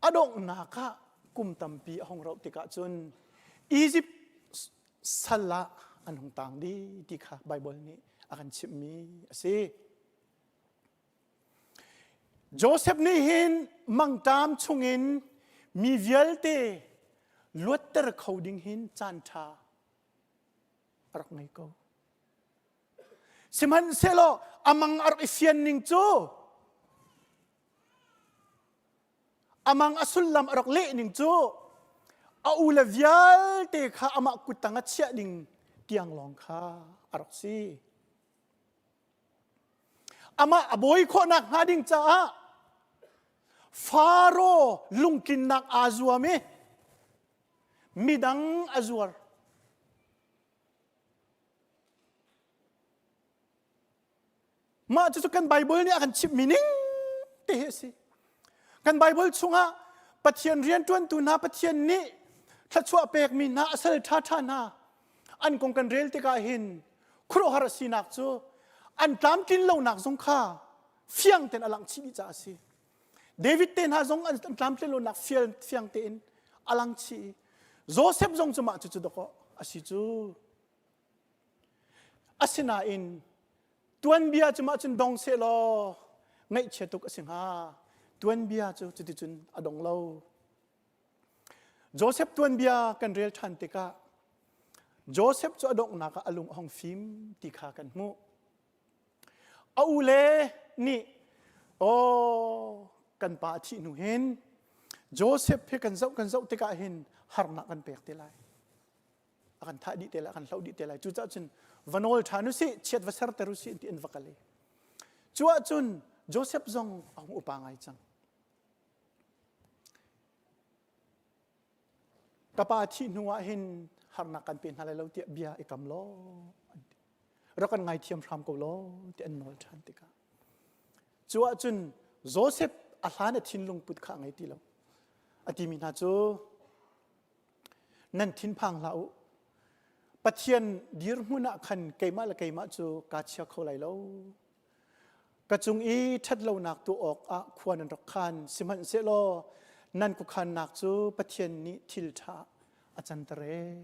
A donghnak ah kum tampi a hung rauh tikah cun Izipt sal ah an hung tang dih ti kha Baibal nih a kan chimhmi a si. Josef nih hin mangṭam chungin mi vialte luatter kho ding hin caanṭha a rak ngei ko. Sihmanhsehlaw a mang a rak i fian ning cu a mang a sullam a rak leh ning cu a ule vialte kha amah kuttang a chiah ding tiang lawng kha a rak si. Amah a bawi khawhnak hnga ding caah Faro lungtlinnak aa zuam i midang a zuar. Mah cucu kan Bible nih a kan chimhmi ning te hi a si. Kan Bible chungah Pathian rianṭuantu hna Pathian nih thluachuah pekmi hna a sal ṭhaṭha hna an kong kan rel tikah hin khuaruahhar a sinak cu an tlamtlin lonak zong kha fiang tein a langh chih dih caah a si. David te hna zong an tlamtlin lonak fiang tein a lang chih i Joseph zong cu mah cucu dawkaw a si cu. Asinain tuanbia cu mah cun dong sehlaw ngaihchia tuk a si hnga. Tuanbia cu cuticun a dong lo. Joseph tuanbia kan rel ṭhan tikah Joseph cu a donghnak ah a lung a hung fim ti kha kan hmuh. A ule nih aw kan pa a thih hnu hin Joseph hi kan zoh kan zoh tikah hin harnak kan pek te lai. A kan thah dih te lai, a kan hloh dih te lai. Cucaah cun va nawl ṭhan usih, chiat va serter usih ti an va kal i. Cu ahcun Joseph zong a hung upa ngai cang. Ka pa thih hnu ah hin harnak kan pe hna lai lo tiah bia i kam law an ti. Rak kan ngaithiam hram ko law ti an nawl ṭhan tikah. Cu ahcun Joseph a hlan a thinlung put kha a ngei ti lo. A timi hna cu nan thinphang hlah u. Pathian dirhmun ah khan keimah le keimah cu kaa chia kho lai lo. Ka cung i ṭhatlonak tuah awkah khua nan rak khan, sihmanhsehlaw nan khuakhannak cu Pathian nih thil ṭha a canter ee,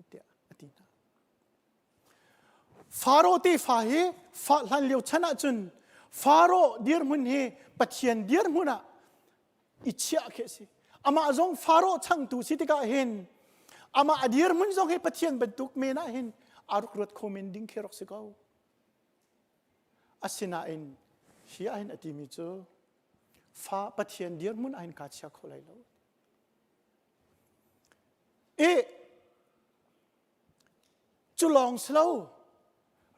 tiah a ti hna. Faro tefa hi hlan lio chan ahcun Faro dirhmun hi Pathian dirhmun ah i chiah khi a si. Amah zong Faro changtu si tikah hin amah a dirhmun zong hi Pathian bantuk men ah hin aa rak ruat kho men ding khi rak si ko. Asinain hi ahhin a timi cu fa Pathian dirhmun ahhin kaa chia kho lai lo. I cu lawng si lo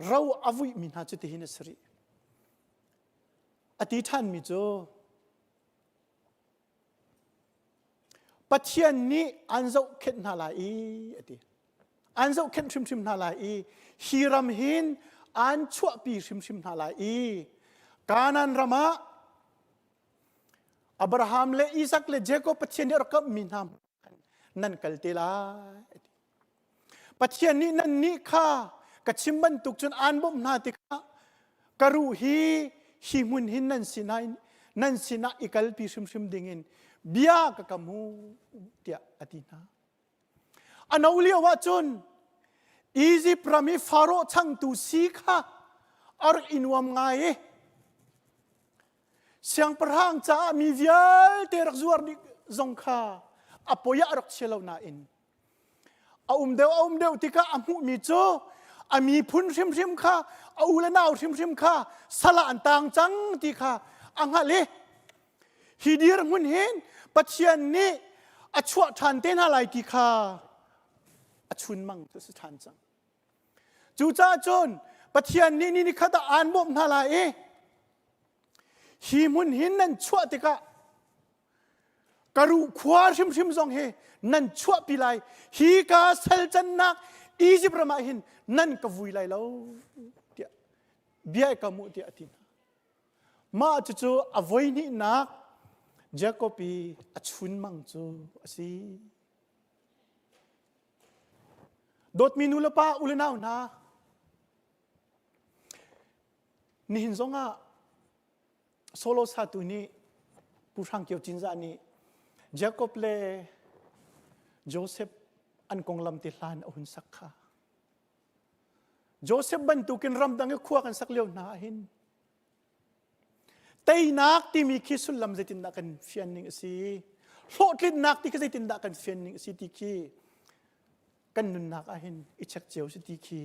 ro a vuihmi hna cu tihin a si rih. A ti ṭhanmi cu Pathian nih an zohkhenh hna lai i a ti. An zohkhenh hrimhrim hna lai i hi ram hin an chuahpi hrimhrim hna lai i Kanaan ram ah Abraham le Isak le Jakob Pathian nih a rak kamhmi hna nan kal te lai. Pathian nih nannih kha ka chim bantuk cun aan bawmh hna tikah ka ruh hi hi hmun hin nan sinah nan sinah i kalpi hrimhrim dingin bia ka kam u tiah a ti hna. A no lio ah cun Izipt ram i Faro changtu si kha a rak i nuam ngai i siangpahrang caah mi vialte rak zuar dih zong kha a poi ah a rak chia lo nain A um deuh a um deuh tikah a hmuhmi cu a miphun hrimhrim kha a u le nau hrimhrim kha sal ah an tang cang ti kha a hngalh i hi dirhmun hin Pathian nih a chuah ṭhan te hna lai ti kha a chunmang cu a si ṭhan cang. Cucaah cun Pathian nih ni nikhat ah aan bawmh hna lai i hi hmun hin nan chuah tikah ka ruh khua hrimhrim zong hi nan chuahpi lai hi ka sal cannak Egypt ram ah hin nan ka vui lai lo tiah bia i kam u tiah a ti hna. Mah cucu a voihnihnak Jakob i a chunmang cu a si. Dawtmi nu le pa u le nau hna, nihin zongah solo satu nih Pu Hrang Kio Cinzah nih Jacob le Joseph an konglam te hlan a hun sak kha. Joseph bantukin ramdang i khua kan sak lio hna ahhin teinak timi khi sullam zeitindah kan fian ning a si hlawhtlinnak ti khi zeitindah kan fian ning a si ti khi kan nunnak ahhin i check cio si ti khi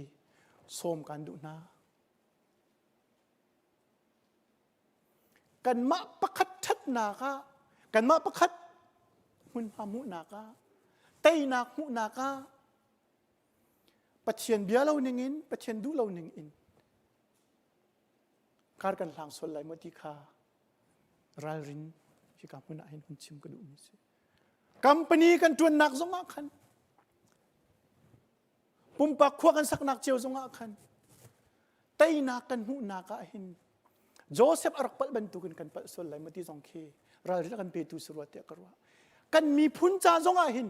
sawm kan duh hna. Kanmah pakhat ṭhatnak ah kanmah pakhat hmunhma hmuhnak ah teinak hmuhnak ah Pathian bia lo ningin Pathian duh lo ningin kar kan hlang sual lai maw ti kha ralrin hika hmun ah hin hun chim ka duhmi si. Company kan ṭuannak zongah khan pumpak khua kan saknak cio zongah khan teinak kan hmuhnak ah hin Joseph a rak palh bantukin kan palh sual lai maw ti zong khi ralrin a kan petu si rua tiah ka ruah. Kan miphun ca zong ah hin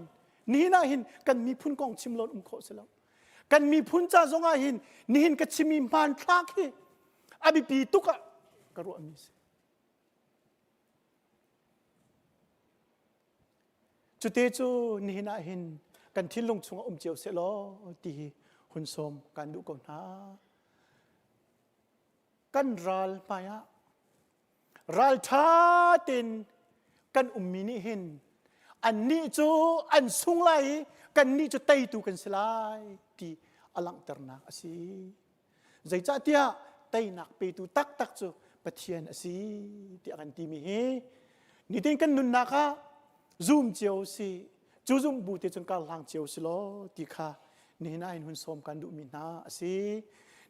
nihin ah hin kan miphun kong chim lo um khawh si lo. Kan miphun ca zong ah hin nihin ka chimmi hmanthlak hi a biapi tuk ah ka ruahmi si. Cute cu nihin ah hin kan thinlung chungah um cio seh law ti hi hun sawm kan duh ko hna. Kan ral hmai ah ralṭha tein kan ummi nih hin annih cu an sung lai i kannih cu teitu kan si lai ti a langhternak a si. Zeicahtiah teinak petu taktak cu Pathian a si tiah kan timi hi nitin kan nunnak ah zum cio si cu zum bu te cun kar hlang cio si law ti kha nihin ah hin hun sawm kan duhmi hna a si.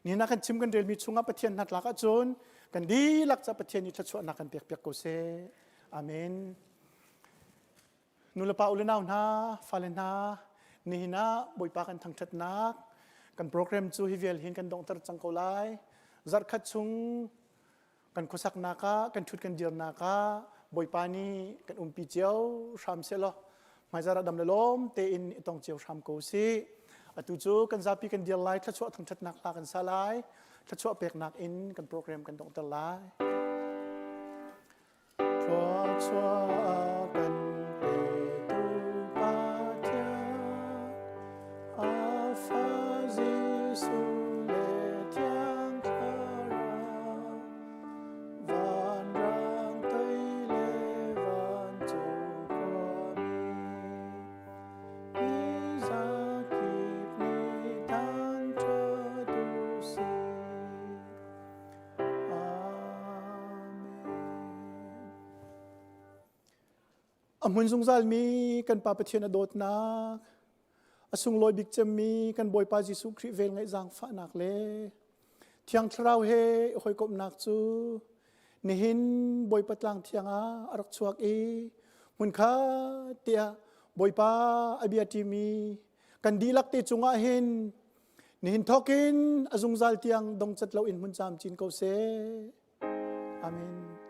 Nihin ah kan chim kan relmi chungah Pathian hnatlak ahcun kan dihlak ca Pathian nih thluachuahnak kan pek piak ko seh. Amen. Nulepa u le nau hna, fale hna, nihin ah Bawipa kan thangṭhatnak kan program cu hi vial hin kan donghter cang ko lai. Zarhkhat chung kan khuasaknak ah, kan ṭhut kan dirnak ah Bawipa nih kan umpi cio hram sehlaw hmaizarh ah dam le lawm tein i tong cio hram ko sih. Atu cu kan zapi kan dir lai, thluachuah thangṭhatnak hla kan sa lai, thluachuah peknak in kan program kan donghter lai. Thluachuah kan petu Pathian, a Fa Jesuh le Thiang Thlarau, vanrang tei le vancung khuami, mi zakip nih thangṭhat u sih. A hmun zungzalmi kan Pa Pathian a dawtnak, a sunglawi bik cemmi kan Bawipa Jesuh Khrih vel ngaih zaangfahnak le Thiang Thlarau he hawikomhnak cu nihin Bawipa tlang thiang ah a rak chuak i hmunkhat tiah Bawipa a bia ṭimi kan dihlak te cungah hin Nihin thawkin a zungzal tiang dongcat loin hmun camcin ko seh. Amen.